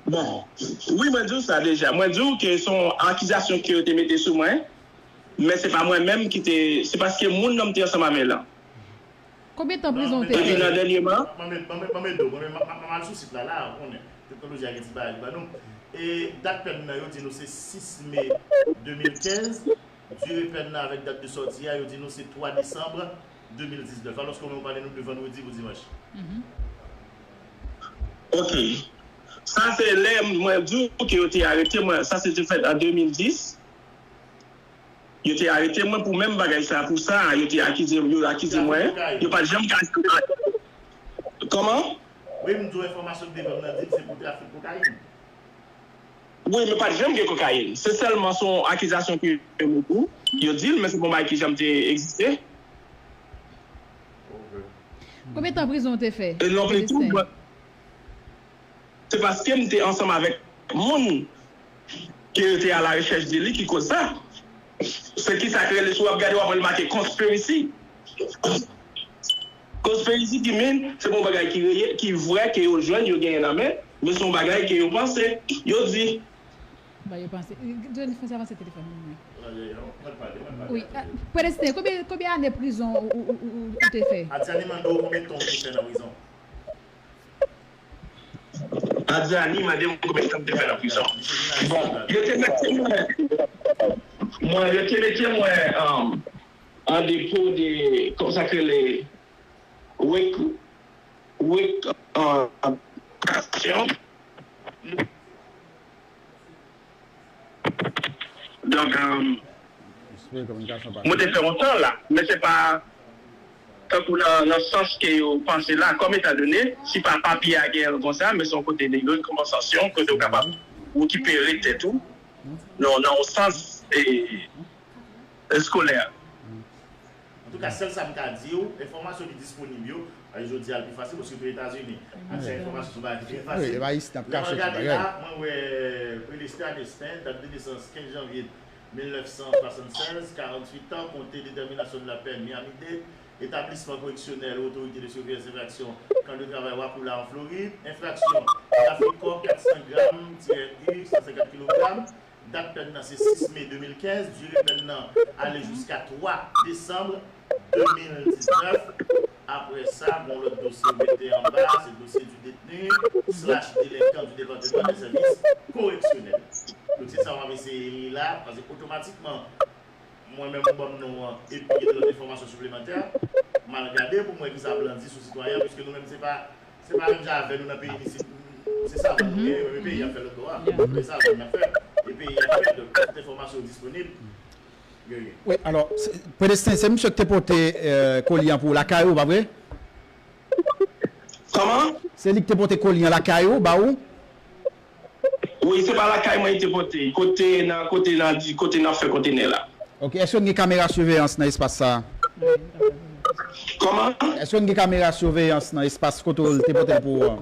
Bon, wi, mwen di w sa deja. Mwen di w ke se yon akizasyon ke yo te mete sou mwen, men se pa mwen menm ki te, se paske moun nan m te ansanm avè l lan. Konbyen tan prizon ou te fè? Epi nan dènyèman. Ban m, ban m, ban m ede w, ban m, m, m, m al sou sit la, la, ou konnen, teknoloji a gen ti bagay li ban nou. E dat pèn nan, yo di nou se sis me de mil kenz, dire pèn nan avèk dat de sòti a, yo di nou se twa desanm de mil diznèf, alòske ou menm ou pale nou de vandredi pou dimanch. Ok. Sa se lè mwen di w ke yo te arete mwen, sa se te fèt an de mil dis. Yo te arete mwen pou menm bagay sa, pou sa, yo te akize, yo akize mwen. Yo pa t janm ka. Kòman? Wi, m di w enfòmasyon k devan m nan di m se pou trafik kokayin. Wi, men pa t janm gen kokayin. Se sèlman se yon akizasyon ke yo mete, yo di l, men se pa yon bagay ki janm te egziste. Konbyen tan prizon w te fè? E non plis tou, mwen, se paske m te ansanm avèk moun ke yo te a la rechèch de li ki koz sa. Se ki sa k rele, si w ap gade, w ap wè l make conspiracy. Conspiracy ki mean, se pa yon bagay ki reyèl, ki vrè, ke yo jwenn, yo genyen nan men, men se yon bagay ke yo panse, yo di. Ba yo panse. Johnny, fè avanse telefòn nan mwen. Wi, a, Prèdestin, konbyen, konbyen ane prizon ou, ou, ou, ou, ou te fè? Adjani mande w konbyen tan w te fè nan prizon. Adjani mande m konbyen tan m te fè nan prizon. Bon, yo te mete mwen, mwen, yo te mete mwen, um, an depo de, kòman sa k rele, rek-, rek-, uh, kasyon. Donk, um, mwen te fè yon tan la, men se pa tankou nan, nan sans ke yo panse la, kòm etandone, si pa papye a gen konsa, men se yon kote de yon konpansasyon, kote w kapab rekipere tèt ou, nan, nan yon sans, e, eskolè. Antouka, sèl sa m ka di w, enfòmasyon ki disponib yo, e jodi a l pi fasil, paske w te Etazini. Aksè a enfòmasyon se yon bagay ki trè fasil. Lè m ap gade la, mwen wè Prelestin Destin, dat de nesans kenz janvye mil nèf san swasannsèz, karanntuit an, konte detèminasyon de la pèn, Miami-Dade, etablisman koreksyonèl, otorite de siveyans enfraksyon, kan de travay Wakulla an Florid, enfraksyon, trafik kòk, kat san gram, tirè U, san senkant kilogram, dat pèn nan se sis me de mil kenz, dire pèn nan ale jiska twa desanm de mil diznèf. Apre sa, gen yon lòt dosye yo mete anba, se dossier du détenu slash délinquant du département des services correctionnels. Dosye sa w ap eseye li la, paske otomatikman, Mwen menm, ou ban m non an, epi gen lòt enfòmasyon siplemantè, m al gade pou m wè kisa plan di sou sitwayen an, piske nou menm, se pa, se pa menm jan avè nou nan peyi n isit, se savann nou ye, men peyi ap fè lòt bò a, se savann n ap fè, e peyi ap fè, donk tout enfòmasyon yo disponib. Wi, alò, Predesten, se misye ki te pote koli an pou ou lakay ou, pa vre? Kòman? Se li ki te pote koli an lakay ou, ba ou? Wi, se pa lakay mwen li te pote. Kote nan, kote nan, kote nan fè kontenè la. Ok, èske n gen kamera siveyans nan espas sa a? Kòman? Èske n gen kamera siveyans nan espas kote w te pote l pou ou an?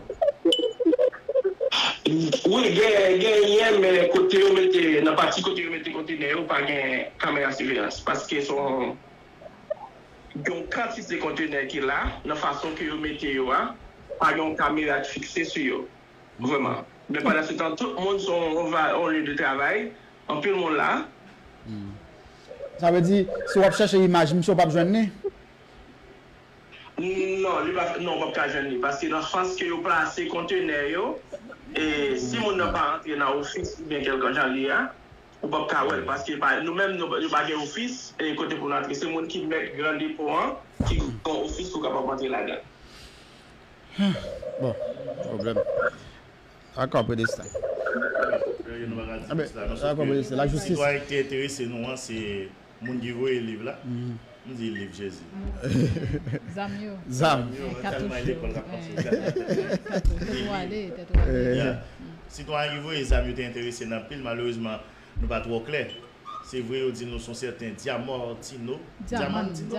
Wi, gen, genyen, men kote yo mete, nan pati kote yo mete kontenè yo, pa gen kamera siveyans. Paske se yon, yon kantite kontenè ki la, nan fason ke yo mete yo a, pa gen yon kamera ki fikse sou yo. Vrèman. Men pandan se tan, tout moun se yon va, yon lye de travay. Anpil moun la. Sa vle di, si w ap chèche imaj misye, w p ap jwenn li? Non, li pa, non, w p ap ka jwenn li. Paske nan sans ke yo plase kontenè yo, e si moun nan pa antre nan ofis oubyen kèlkan jan li ye a, ou p ap ka wè l. Paske pa, nou menm, nou, nou pa gen ofis, e kote pou nou antre. Se moun ki mèt gran depo an, ki gen ofis pou kapab antre ladan l. Bon, pwoblèm. Dakò, Predesten. Dakò, Predesten. Lajistis. Sitwayen ki te enterese nou an, se moun ki voye liv la. M di liv, Jezi. Zam yo. Zam. Tèlman lekòl k ap pase. Tèt ou ale, tèt ou ale. Sitwayen ki voye zam yo te enterese n anpil, malerezman, nou pa twò klè. Se vre, yo di nou se yon sèten Diamortino. Diamantino.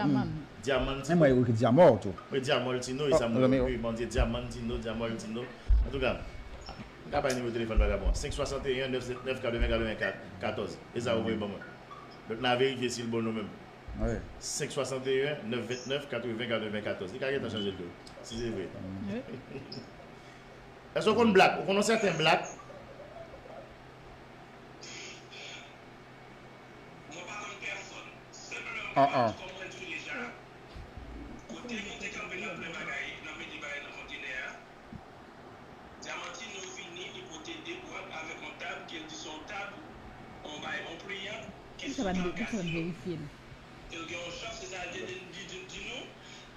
Diamantino. Men mwen, yo ekri Diamor tou. Wi, Diamortino, e sa mwen ekri. Bon, di Diamantino, Diamortino. Antouka, m ka bay nimewo telefòn vagabon an. Senk swasanteyen, nèf vennèf, katreven, katreven katòz. E sa yo voye ban mwen. Donk, n a verifye si l bon non menm. Wi. Senk swasanteyen, nèf vennèf, katreven, katreven katòz. Li ka gentan chanje l tou, si se vre. Èske w konn Black? Ou konn yon sèten Black? Mwen pa konn pèsonn. Senpleman, kòm mwen di w deja, kote nou te kanpe nan plen bagay, nan mete bagay nan kontenè a, Diamantino vini, li pote de bwat avèk yon tab ke l di se yon tab, yon bay, yon pliyan, ki sou tab kazino. Ke l gen yon chòp, se sa l te di, di, di nou,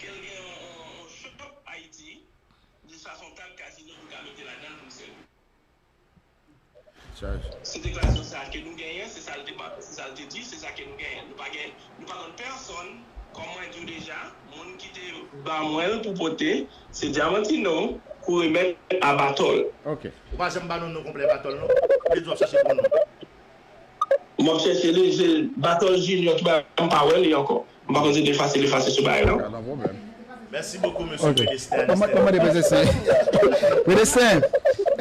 ke l gen yon, yon, yon chòp Ayiti, di sa se yon tab kazino pou l ka mete ladan l pou l sèvi. Se deklarasyon sa a ke nou genyen, se sa l te ba, se sa l te di, se sa ke nou genyen. Nou pa gen, nou pa konn pèsonn, kòm mwen di w deja, moun ki te ba mwen l pou pote, se Diamantino pou remèt a Batòl. Ok. Ou pa janm ba nou non konplè Batòl non? Ou te di w ap chache pou non. M ap chache li, se Batòl Junior ki ba m, m pa wè li ankò. M pa konn si te fasil efase sou bagay la. Pa gen pwoblèm. Mèsi bokou mesye Predesten. Kòman kòman de Predesten? Predesten,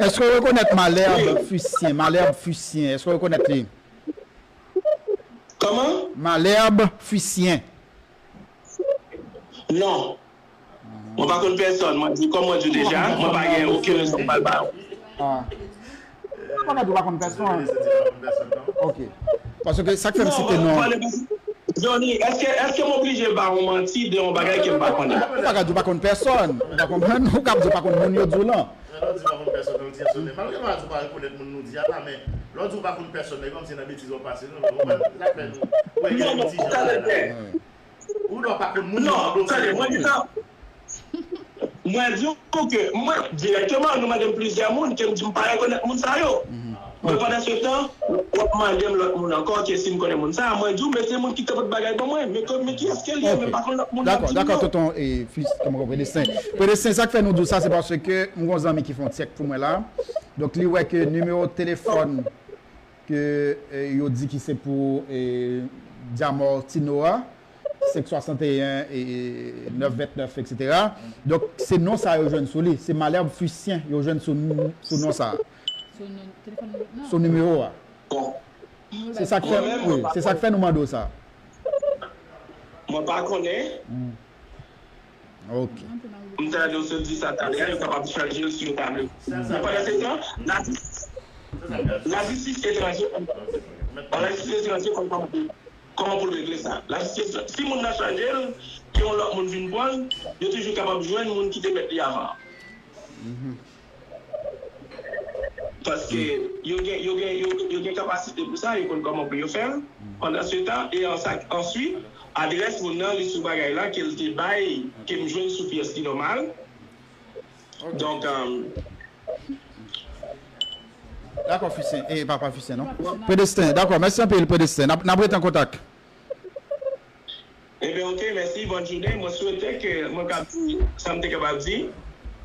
èske w rekonèt Malherbe Fuscien? Malherbe Fuscien, èske w rekonèt li? Kòman? Malherbe Fuscien. Non. Mwen pa konn pèsòn, mwen di, kòm mwen di w deja, mwen pa gen okenn rezon pou m al ba yo. Ah. Ou rekonèt ou pa konn pèsòn? Ok. Paske sa k fè m site non an. Johnny, èske, èske m oblije ba w manti de yon bagay ke m pa konnen? Ou pa ka di w pa konn pèsòn. Ou pa konprann? Ou ka di w pa konn moun yo di w lan. Lè w di w pa konn pèsòn, ou di yon sòt de mal. Ou pa ka di w pa rekonèt moun nou di a la, men lè w di w pa konn pèsòn, e kòmsi nan betiz w ap pase, non? Ou konprann? Sa k fè nou wè gen yon ti jan bagay la. Ou dwe pa konn moun nan dosye. Non, tande, mwen di sa. Mwen di w ke mwen, dirèkteman, nou mande m plizyè moun, ke m di m pa rekonèt moun sa yo. Men pandan se tan, w ap mande m lòt moun ankò, ke si m konnen moun sa a. Mwen di w, men se moun ki te pot bagay ban mwen. Men ke, men kiyès ke l ye, men m pa konn lòt moun n ap di m yo. Dakò, dakò, tonton, e, Flis, kòman, Predesten. Predesten, sa k fè nou di w sa, se paske m gon zanmi ki fè yon tchèk pou mwen la. Donk, li wè ke nimewo telefòn ke, e, yo di ki se pou, e, Diamortino a, senk swasanteyen, e, nèf vennèf, etsetera. Donk, se non sa a yo jwenn sou li. Se Malherbe Fuscien yo jwenn sou, sou non sa a. Sou non, telefòn nan? Sou nimewo a. Se sa k fè, wi, se sa k fè nou mande w sa. Mwen pa konnen. Ok. M ta di w sot di sa talè a, yo kapab chanje l si yo ta vle. Men pandan se tan, lajistis, lajistis etranje, lajistis etranje konn kòman pou, kòman pou l regle sa. Lajistis, si moun nan chanje l, ke yon lòt moun vin pran l, yo toujou kapab jwenn moun ki te mèt li avan an. Paske yo gen, yo gen, yo, yo gen kapasite pou sa, yo konn kòman pou yo fè l. Pandan se tan, e an sa, answit, adrès moun nan, li sou bagay la, ke l te bay, ke m jwenn sou pyès li nòmal. Donk, um, Dakò, Fisen. E, papa Fisen, non? Predesten, dakò. Mèsi anpil, Predesten. N ap, n ap rete an kontak. Ebyen, oke, mèsi, bòn jounen. Mwen swete ke, mwen kab di sa m te kapab di.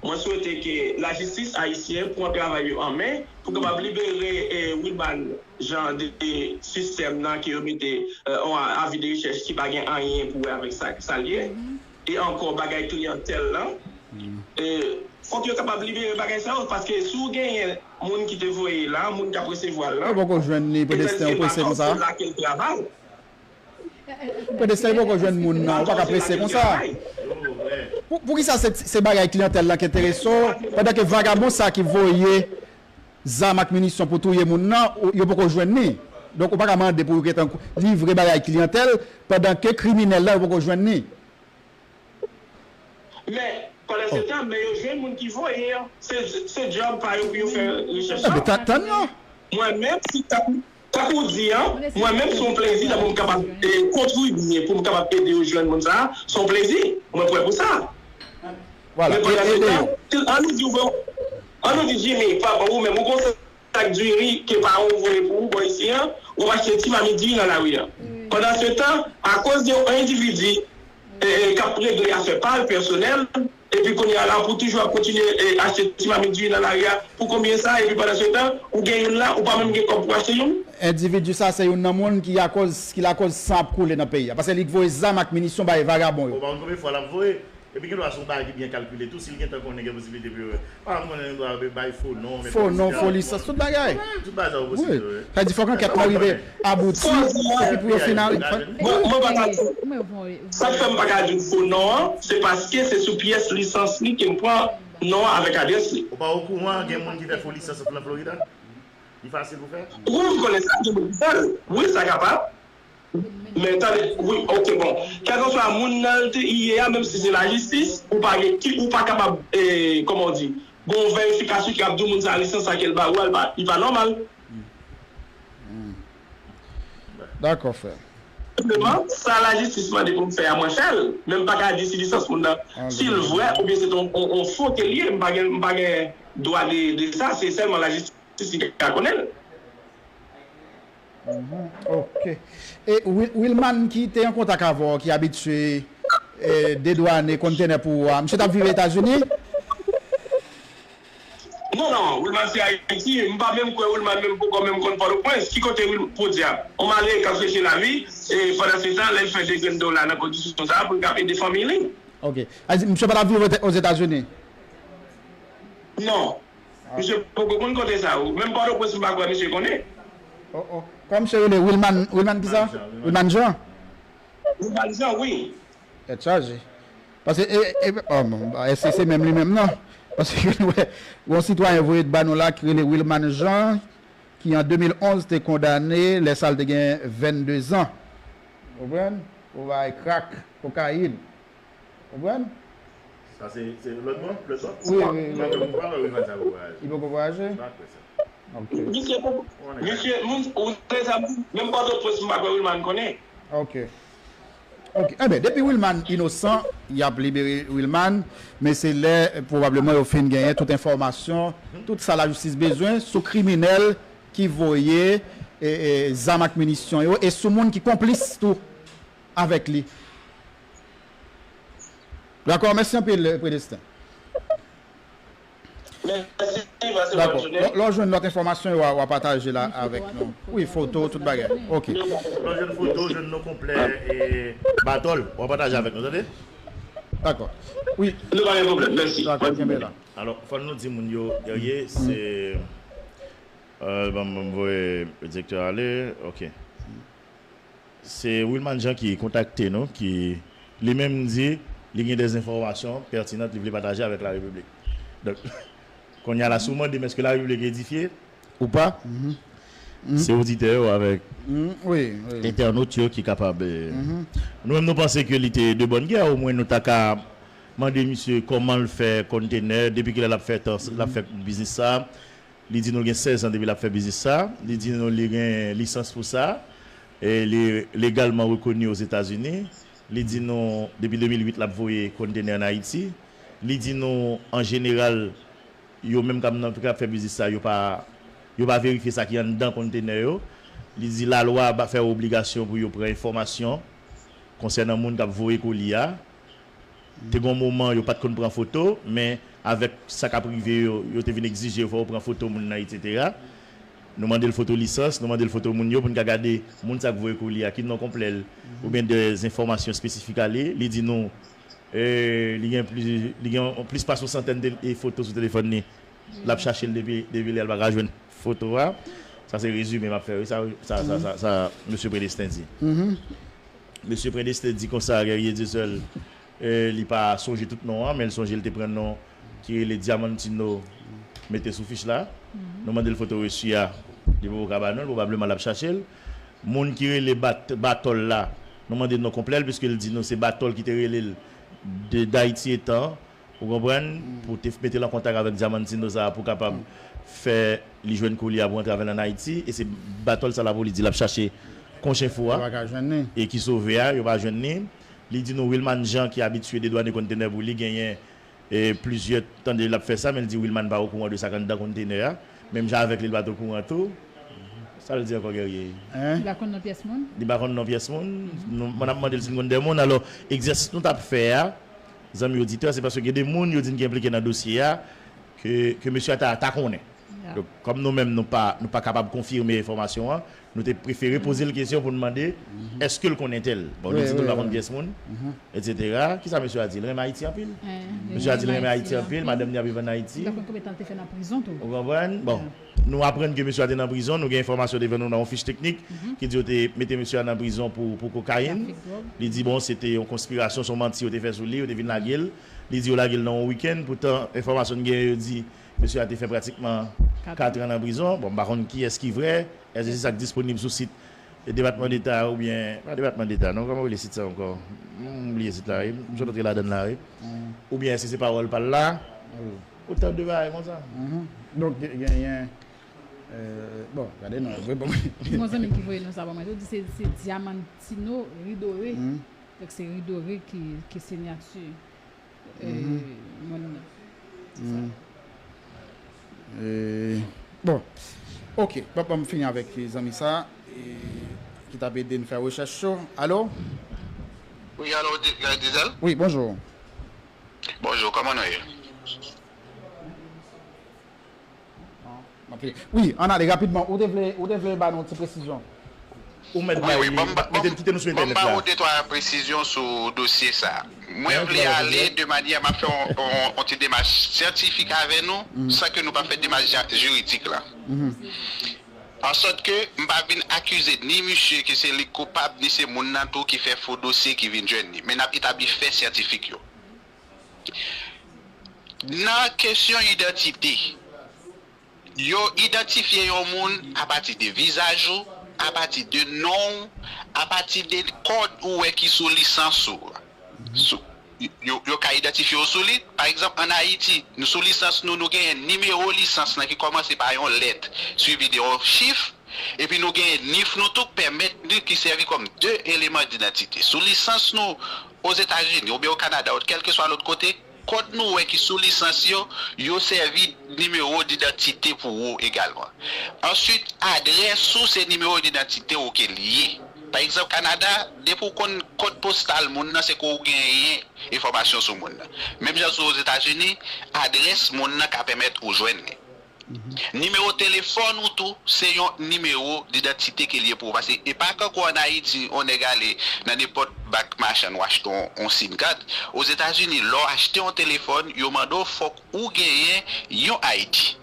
Mwen swete ke lajistis ayisyen pran travay yo an men pou kapab libere e, Wilman Jean de, de sistèm nan ke yo mete e, on avi de rechèch ki pa gen anyen pou wè avèk sa, sa l ye. E ankò, bagay kliyantèl lan. E, fòk yo kapab libere bagay sa yo, paske si w genyen moun ki te voye la, moun k ap resevwa l lan, Yo poko jwenn li, Predesten, ou prese konsa? Lakèl travay. Predesten, yo poko jwenn moun nan, ou pa ka prese konsa. Pou, poukisa se, se bagay kliyantèl lan ki enterese w, pandan ke vagabon sa ki voye zam ak minisyon pou touye moun nan, ou, yo poko jwenn li? Donk, ou pa ka mande pou yo gentan livre bagay kliyantèl, pandan ke kriminèl la, yo poko jwenn li. Men, pandan se tan, men yo jwenn moun ki voye an. Se, se djòb pa yo pou yo fè rechèch lan. Tann yo. Mwen menm, si tankou w di an, mwen menm, se yon plezi pou m kapab kontribye, pou m kapab ede yo jwenn moun sa a. Se yon plezi. Mwen prè pou sa. Men pandan se tan, ann nou di, ann nou di Jimmy, papa, ou menm, ou gon sak diri ke paran w voye pou ou bò isi an, w ap achte ti mamit diri nan lari an. Pandan se tan, akoz de yon endividi e, e, k ap regle afè pa l pèsonèl, epi kounye a la, pou toujou ap kontinye e, achte ti mamit diri nan lari a, pou konbyen sa, epi pandan se tan, ou gen youn la, ou pa menm gen kòb pou achte youn? Endividi sa, se youn nan moun ki akoz, ki lakòz san ap koule nan peyi a. Paske li k voye zam ak minisyon bay vagabon yo. Ou pa konn konbyen fwa l ap voye? Epi gen dwa se yon bagay ki byen kalkile tou, si l gentan konnen gen posiblite pou yo. Pa m konnen gen dwa bay fo non, men fo non, fo lisans, tout bagay. Tout bagay sa yo posib tou, wi. Sa di fòk ankèt lan rive abouti, epi pou yo fin. Sa k fè m pa ka di w fo non an, se paske se sou pyès lisans li ke m pran non an avèk adrès li. Ou pa okouran gen moun ki fè fo lisans nan Florida? Li fasil pou fè? Wi, m konnen sa, gen moun ki fè l. Wi, sa kapab. Men tande, wi, oke, bon. Kèlkanswa moun nan l te, li ye a, menm si se lajistis, ou pa gen, ki, ou pa kapab, e, kòman w di, gon verifikasyon ki ap di w moun sa a lisans sa ke l ba ou a, li pa, li pa nòmal. Dakò, frè. Senpleman, sa lajistis mande pou m fè a, mwen fè l. Men m pa ka di si lisans moun nan, si l vrè oubyen se t on, on, on fo ke l ye, m pa gen, m pa gen dwa de, de sa, se sèlman lajistis ki ka konnen l. Ok. E Wilman ki te an kontak avè w, ki abitye e, dedwane kontenè pou ou a, misye t ap viv Etazini? Non, non, Wilman se Ayiti. M pa menm kwè Wilman menm poko menm konn Pòtoprens. Ki kote Wilman, podyab? On malere k ap chèche lavi, e pandan se tan, lè l fè de grenn dola nan kondisyon sa a, pou l ka ede fanmi li. Ok. Sa di, misye pa t ap viv Ozetazini? Non. Misye poko konn kote sa yo. Menm Pòtoprens m pa kwè misye konnen. Oh, oh. Kòman misye rele? Wilman, Wilman kisa? Wilman Jean? Wilman Jean, wi. Tèt chaje. Paske, e, e, oh, bon, èske se menm li menm nan? Paske, wè, yon sitwayen voye ba nou la ki rele Wilman Jean, ki an de mil onz te kondane, lè sa l te gen vennde zan. Ou konprann? Pou bay krak, kokayin. Konprann? Sa se, se lòt bò? Lòt bò? Wi, wi, wi. Mwen menm, mwen pa wè Wilman sa poko voyaje. Mwen pa kwè sa. Ok. Misye poko, misye, moun, ou te sa, menm Pòtoprens, m pa kwè Wilman konnen. Ok. Ok. Enben, depi Wilman inosan, y ap libere Wilman, men se lè, pwobableman, yo fin genyen tout enfòmasyon, tout sa lajistis bezwen sou kriminèl ki voye e, e, zam ak minisyon yo, e sou moun ki konplis tou avèk li. Dakò, mèsi anpil, Predesten. Mèsi, pase bòn jounen. Lè w jwenn lòt enfòmasyon yo, w a pataje la avèk nou. Wi, foto, tout bagay. Ok. Lè w jwenn foto, w jwenn non konplè e batòl, w a pataje avèk nou, tande? Dakò. Wi. Nou pa gen pwoblèm, mèsi. Dakò, kenbe la. Alò, fò nou di moun yo, Guerrier, se, euh, ban m, ban m voye direktè a ale, ok. Se Wilman Jean ki kontakte nou, ki li menm di li gen des enfòmasyon pètinant li vle pataje avèk larepiblik. Donk, kounye a la, si w mande m èske larepiblik edifye ou pa, se oditè yo avèk entènot yo ki kapab. Nou menm, nou panse ke li te de bòn gè, omwen nou ta ka mande misye kòman l fè konntenè, depi kilè l ap fè tan, l ap fè biznis sa. Li di nou l gen sèz an depi l ap fè biznis sa. Li di nou li gen lisans pou sa. E li legalman rekoni Ozetazini. Li di nou depi de mil uit l ap voye kontenè ann Ayiti. Li di nou an jeneral, yo menm k ap nan, k ap fè biznis sa, yo pa, yo pa verifye sa ki anndan kontenè yo. Li di lalwa ba, fè yo obligasyon pou yo pran enfòmasyon konsènan moun k ap voye koli a. Te gen yon moman, yo pa t konn pran foto, men avèk sa k ap rive yo, yo te vin egzije yo fò yo pran foto moun nan, etsetera. Nou mande l foto lisans, nou mande l foto moun yo pou n ka gade moun sa k voye koli a, ki non konplè l, oubyen de enfòmasyon espesifik a li. Li di nou, e, li gen plis, li gen plis pase yon santèn de, e, foto sou telefòn li. L ap chache l depi, depi lè l pa ka jwenn foto a. Sa se rezime m ap fè, wi, sa, sa, sa, sa, sa mesye Predestin di. Mesye Predestin di konsa, Guerrier Dieuseul, e, li pa sonje tout non an, men l sonje l te pran non ki rele Diamantino mete sou fich la. Nou mande l foto resi a, li poko ka ba nou l, pwobableman l ap chache l. Moun ki rele Bat-, Batòl la, nou mande non konplè l, piske l di nou se Batòl ki te rele l de, Dayiti etan, ou konprann, pou te mete l an kontak avèk Diamantino sa a pou kapab fè li jwenn koli a pou antre avè l ann Ayiti. E se Batòl sa lapolis di l ap chache kon chen fou a, e ki sove a, yo pa jwenn li. Li di nou Wilman Jean ki abitye dedwane kontenè pou li genyen, e, plizyè tan de l ap fè sa, men l di Wilman pa okouran de sa k anndan kontenè a. Menm jan avèk li, li pa t okouran tou. Sa l di ankò, Guerrier? Li pa konn non pyès moun? Li pa konn non pyès moun. Nou, mwen ap mande l si l konn de moun. Alò, egzèsis nou t ap fè a, zanmi oditè, se paske gen de moun yo di n ki enplike nan dosye a, ke, ke mesye a ta, ta konnen. Donk, kòm nou menm, nou pa, nou pa kapab konfime enfòmasyon an, nou te prefere poze l kesyon pou n mande, èske l konnen tèl? Bon, nou di nou pa konn pyès moun, etsetera. Kisa mesye a di? L renmen Ayiti anpil. Mesye a di l renmen Ayiti anpil, madanm li ap viv ann Ayiti. Ou konprann? Bon, nou aprann ke mesye a te nan prizon, nou gen enfòmasyon devan nou nan yon fich teknik ki di yo te mete mesye a nan prizon pou, pou kokayin. Li di, bon, se te yon konspirasyon, se yon manti yo te fè sou li, yo te vin lage l. Li di yo lage l nan yon wikenn, poutan enfòmasyon n genyen yo di mesye a te fè pratikman kat an nan prizon. Bon, m pa konn kiyès ki vrè, èske se sa k disponib sou sit Depatman Deta oubyen, pa Depatman Deta non, kòman yo rele sit sa ankò? M bliye sit la, wi. M sot antre ladan l la, wi. Oubyen èske se pawòl pa l la? Otan de bagay konsa. Donk, gen, genyen, e, bon, gade non, vre, bon. Gen yon zanmi ki voye non sa ban mwen tou, di se, se Diamantino Ridore. Donk, se Ridore ki, ki siyati. E, moun nan. Se sa. E, bon, ok, bon, bon, m fini avèk zanmi sa, e, ki t ap ede n fè rechèch yo. Alo? Wi, alo, Di-, Guerrier Dieuseul? Wi, bonjou. Bonjou, kòman nou ye? Wi, ann ale rapidman. Ou te vle, ou te vle ba nou ti presizyon? Ou mèt bay li, mete, kite nou sou entènèt la. Ban m ba ou de twa presizyon sou dosye sa a. Mwen vle ale de manyè m ap fè yon, yon, yon ti demach syantifik avè nou, san ke nou pa fè demach ja-, jiridik la. An sòt ke m pa vin akize ni misye ke se li k koupab, ni se moun nan tou ki fè fo dosye ki vin jwenn li. Men n ap etabli fè syantifik yo. Nan kesyon idantite, yo idantifye yon moun apati de vizaj ou, apati de non w, apati de kòd ou wè ki sou lisans ou. Sou, yo, yo ka idantifye w sou li. Pa egzanp, ann Ayiti, nou sou lisans nou, nou genyen nimewo lisans lan ki kòmanse pa yon lèt, swivi de yon chif, epi nou genyen nif nou tou k pèmèt nou, ki sèvi kòm de eleman didantite. Sou lisans nou Ozetazini oubyen o Kanada, kèlkeswa lòt kote, kòd nou wè ki sou lisans yo, yo sèvi nimewo didantite pou ou egalman. Answit, adrès ou se nimewo didantite ou ke l ye. Pa egzanp, Kanada, depi w konn kòd postal moun nan, se ke w genyen enfòmasyon sou moun nan. Menm jan sou Ozetazini, adrès moun nan ka pèmèt ou jwenn li. Nimewo telefòn ou tou, se yon nimewo didantite ke l ye pou ou. Paske e pa kankou ann Ayiti, yon nèg ale nan nenpòt bak machann ou achte yon, yon sim kad. Ozetazini, lè w achte yon telefòn, yo mande w fòk ou genyen yon I D.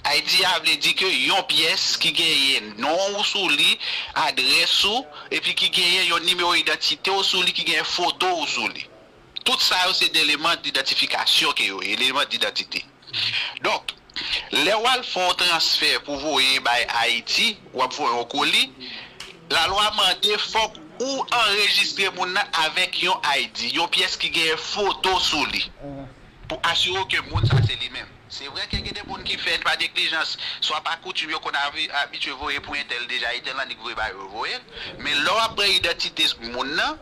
I D a vle di ke yon pyès ki genyen non w sou li, adrès ou, epi ki genyen yon nimewo idantite w sou li, ki genyen foto w sou li. Tout sa yo se de eleman didantifikasyon ke yo ye, eleman didantite. Donk, lè w al fè yon transfè pou voye bay Ayiti, w ap voye yon koli, lalwa mande fòk ou anrejistre moun nan avèk yon I D, yon pyès ki genyen foto sou li, pou asire w ke moun sa se li menm. Se vre ke gen de moun ki fè pa neglijans, swa pa koutim yo konn avi- abitye voye pou entèl deja, entèl annik voye ba yo, yo voye l. Men lè w ap pran idantite moun nan,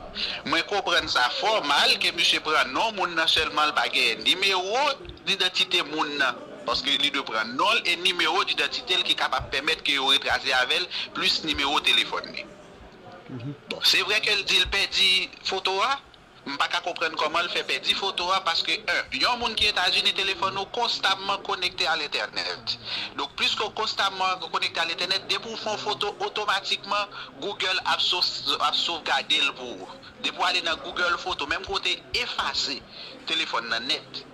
mwen konprann sa fò mal ke misye pran non moun nan sèlman, l pa gen nimewo idantite moun nan. Paske li dwe pran non l e nimewo idantite l ki kapab pèmèt ke yo retrase avè l, plis nimewo telefòn li. Bon, se vre ke l di l pèdi foto a, m pa ka konprann kòman l fè pèdi foto a, paske, en, yon moun ki Etazini, telefòn ou konstamman konekte a lentènèt. Donk, pliske w konstamman konekte a lentènèt, depi w fè yon foto, otomatikman, Google ap so- ap sovgade l pou ou. Depi w ale nan Google Foto, menm ke w te efase telefòn nan nèt,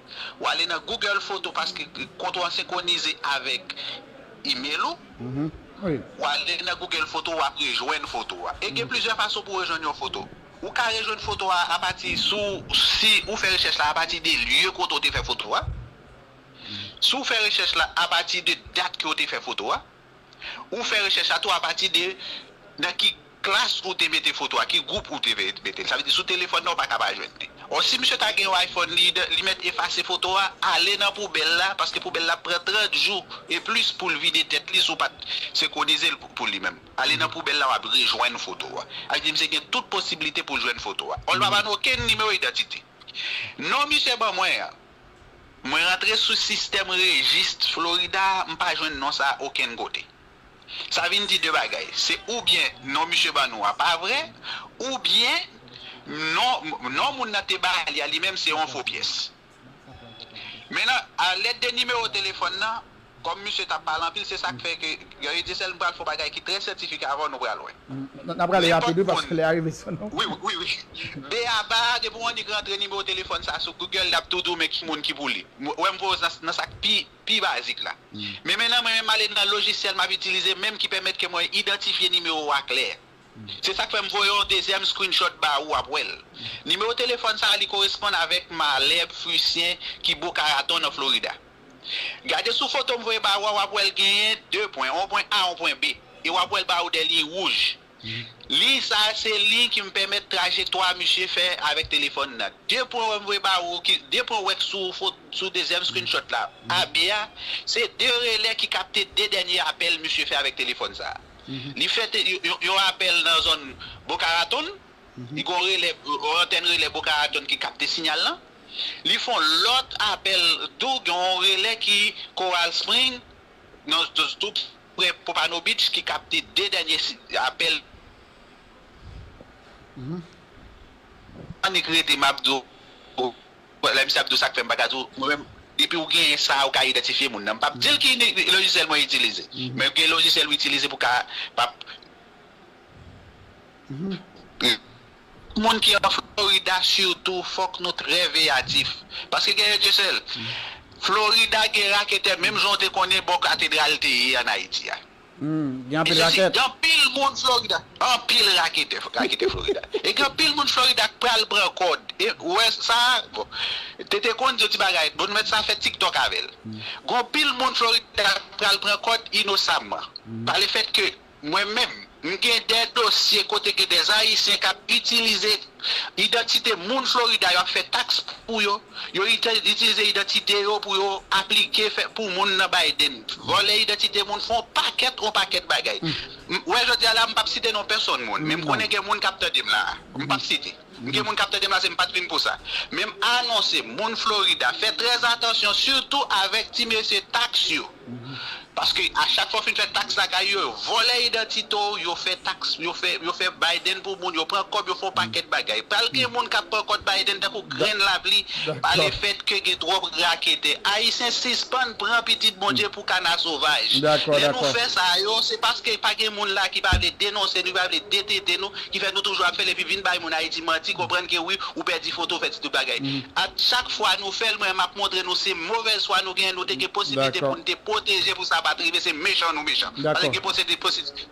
w ale nan Google Foto paske kont ou an senkwonize avèk email ou, Mhm. Wi. w ale nan Google Foto, w ap rejwenn foto a. E gen plizyè fason pou w rejwenn yon foto. Ou ka rejwenn foto a apati, si w, si ou fè rechèch la apati de lye kote w te fè foto a. Si w fè rechèch la apati de dat ke w te fè foto a, ou fè rechèch la tou apati de nan ki klas ou te mete foto a, ki gwoup ou te mete l. Sa vle di sou telefòn nan ou pa ka pa jwenn li. Or, si misye ta gen yon iPhone, li, li mèt efase foto a, ale nan poubèl la, paske poubèl la pran trant jou e plis pou l vide tèt li si w pa t senkwonize l pou, pou li menm. Ale nan poubèl la, w ap rejwenn foto a. Sa vle di misye gen tout posiblite pou l jwenn foto a. Or, l pa ban nou okenn nimewo idantite. Non misye ban mwen an, mwen rantre sou sistèm rejis Florida, m pa jwenn non sa a okenn kote. Sa vin di de bagay. Se oubyen non misye ban nou a pa vre, oubyen non, non moun nan te ba li a li menm se yon fo pyès. Mentnan, alèd de nimewo telefòn nan, kòm misye t ap pale anpil, se sa k fè ke, Guerrier Dieuseul, m pral fè yon bagay ki trè syantifik avan nou pral lwen. N ap prale rapid wi, paske lè a rive sou nou. Wi, wi, wi. Beaba, depi w annik rantre nimewo telefòn sa sou Google, l ap tou di w men ki moun ki pou li. Wè m voye w nan, nan sa k pi pi bazik la. Men mentnan, mwen menm ale nan lojisyèl m ap itilize menm ki pèmèt ke mwen idantifye nimewo a klè. Se sa k fè m voye yon dezyèm screenshot ba ou, w ap wè l. Nimewo telefòn sa a, li koresponn avèk Malherbe Fuisien ki Boca Raton nan Florida. Gade sou foto m voye ba ou a, w ap wè l genyen de pwen, yon pwen A, yon pwen B. E w ap wè l ba ou de liy wouj. Liy sa a se liy ki m pèmèt trajektwa misye fè avèk telefòn nan. De pwen wè m voye ba ou, ki, de pwen wè k sou fo- sou dezyèm screenshot la. A byen a, se de relè ki kapte de dènye apèl misye fè avèk telefòn sa a. Li fè te- yon- yon apèl nan zòn Boca Raton, li gen yon relè, yon antèn relè Boca Raton ki kapte siyal lan. Li fè yon lòt apèl tou, gen yon relè ki Coral Spring, nan tou pre Pompano Beach ki kapte de dènye si- apèl. Annik rete, m ap di w, lè misye ap di w sa k fè m pa ka di w, mwen menm, depi w genyen sa, ou ka idantifye moun nan. M p ap di l ki ni- lojisyèl mwen itilize, men gen lojisyèl ou itilize pou ka p ap Moun ki an Florida sitou, fòk nou trè veyatif. Paske Guerrier Dieuseul, Florida gen raketè menm jan w te konnen bò katedral te ye ann Ayiti a. Hmm, gen anpil rakèt. Gen anpil moun Florida. Anpil raketè, raketè Florida. E gen anpil moun Florida k pral pran kòd. E ou wè sa, bon. Te te konn di yon ti bagay. Bon, nou mèt sa fè TikTok avè l. Gen anpil moun Florida k pral pran kòd inosamman. Pa le fèt ke Mwen menm, m gen de dosye kote gen de Ayisyen k ap itilize idantite moun Florida, y ap fè taks pou yo, yo itilize idantite yo pou yo aplike fè pou moun nan Biden. Vòlè idantite moun, fè yon pakèt, yon pakèt bagay. M wè jodi a la, m p ap site non pèsonn moun, men m konnen gen moun k ap tande m la a. M p ap site. M gen moun k ap tande m la, se m pa t vin pou sa. Men m anonse moun Florida, fè trè atansyon, sitou avèk ti mesye taks yo. Paske a chak fwa w fin fè taks lakay yo, yo vòlè idantite w, yo fè taks, yo fè, yo fè Biden pou moun, yo pran kòb, yo fè yon pakèt bagay. Pral gen moun k ap pran kòb Biden tankou grenn lapli, pa le fèt ke gen twòp raketè. Ayisyen sispann pran pitit Bondye pou kana sovaj. Lè nou fè sa yo, se paske pa gen moun la ki pa vle denonse nou, ki pa vle detete nou, ki fè nou toujou ap fè l epi vin bay moun Ayiti manti, konprann ke wi, ou pèdi foto, ou fè ti tout bagay. A chak fwa nou fè l, mwen m ap montre nou se movèz fwa nou genyen, nou te gen posiblite pou n te pwoteje pou sa pa t rive, se mechan nou mechan. Paske gen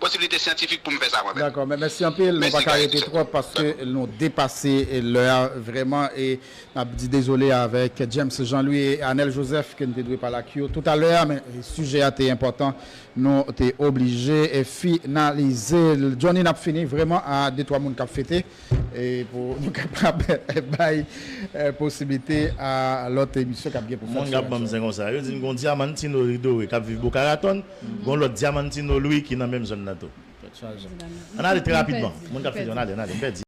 posibilite syantifik pou m fè sa mwen menm. Dakò, men mèsi anpil. Nou pa ka rete twòp paske nou depase lè a vrèman. E n ap di dezole avèk James Jean Louis e Anel Joseph ke n te dwe pale ak yo toutalè a, men sijè a te enpòtan. Nou te oblije finalize. Johnny, n ap fini vrèman a de twa moun k ap fete. E pou nou kapab bay posiblite a lòt emisyon k ap gen pou fèt. Moun k ap ban m zen konsa, yo di m gon Diamantino Ridore k ap viv Boca Raton, gon lòt Diamantino Louis ki nan menm zòn nan tou. Ann ale trè rapidman. Moun k ap fete, ann ale, ann ale, m pèdi.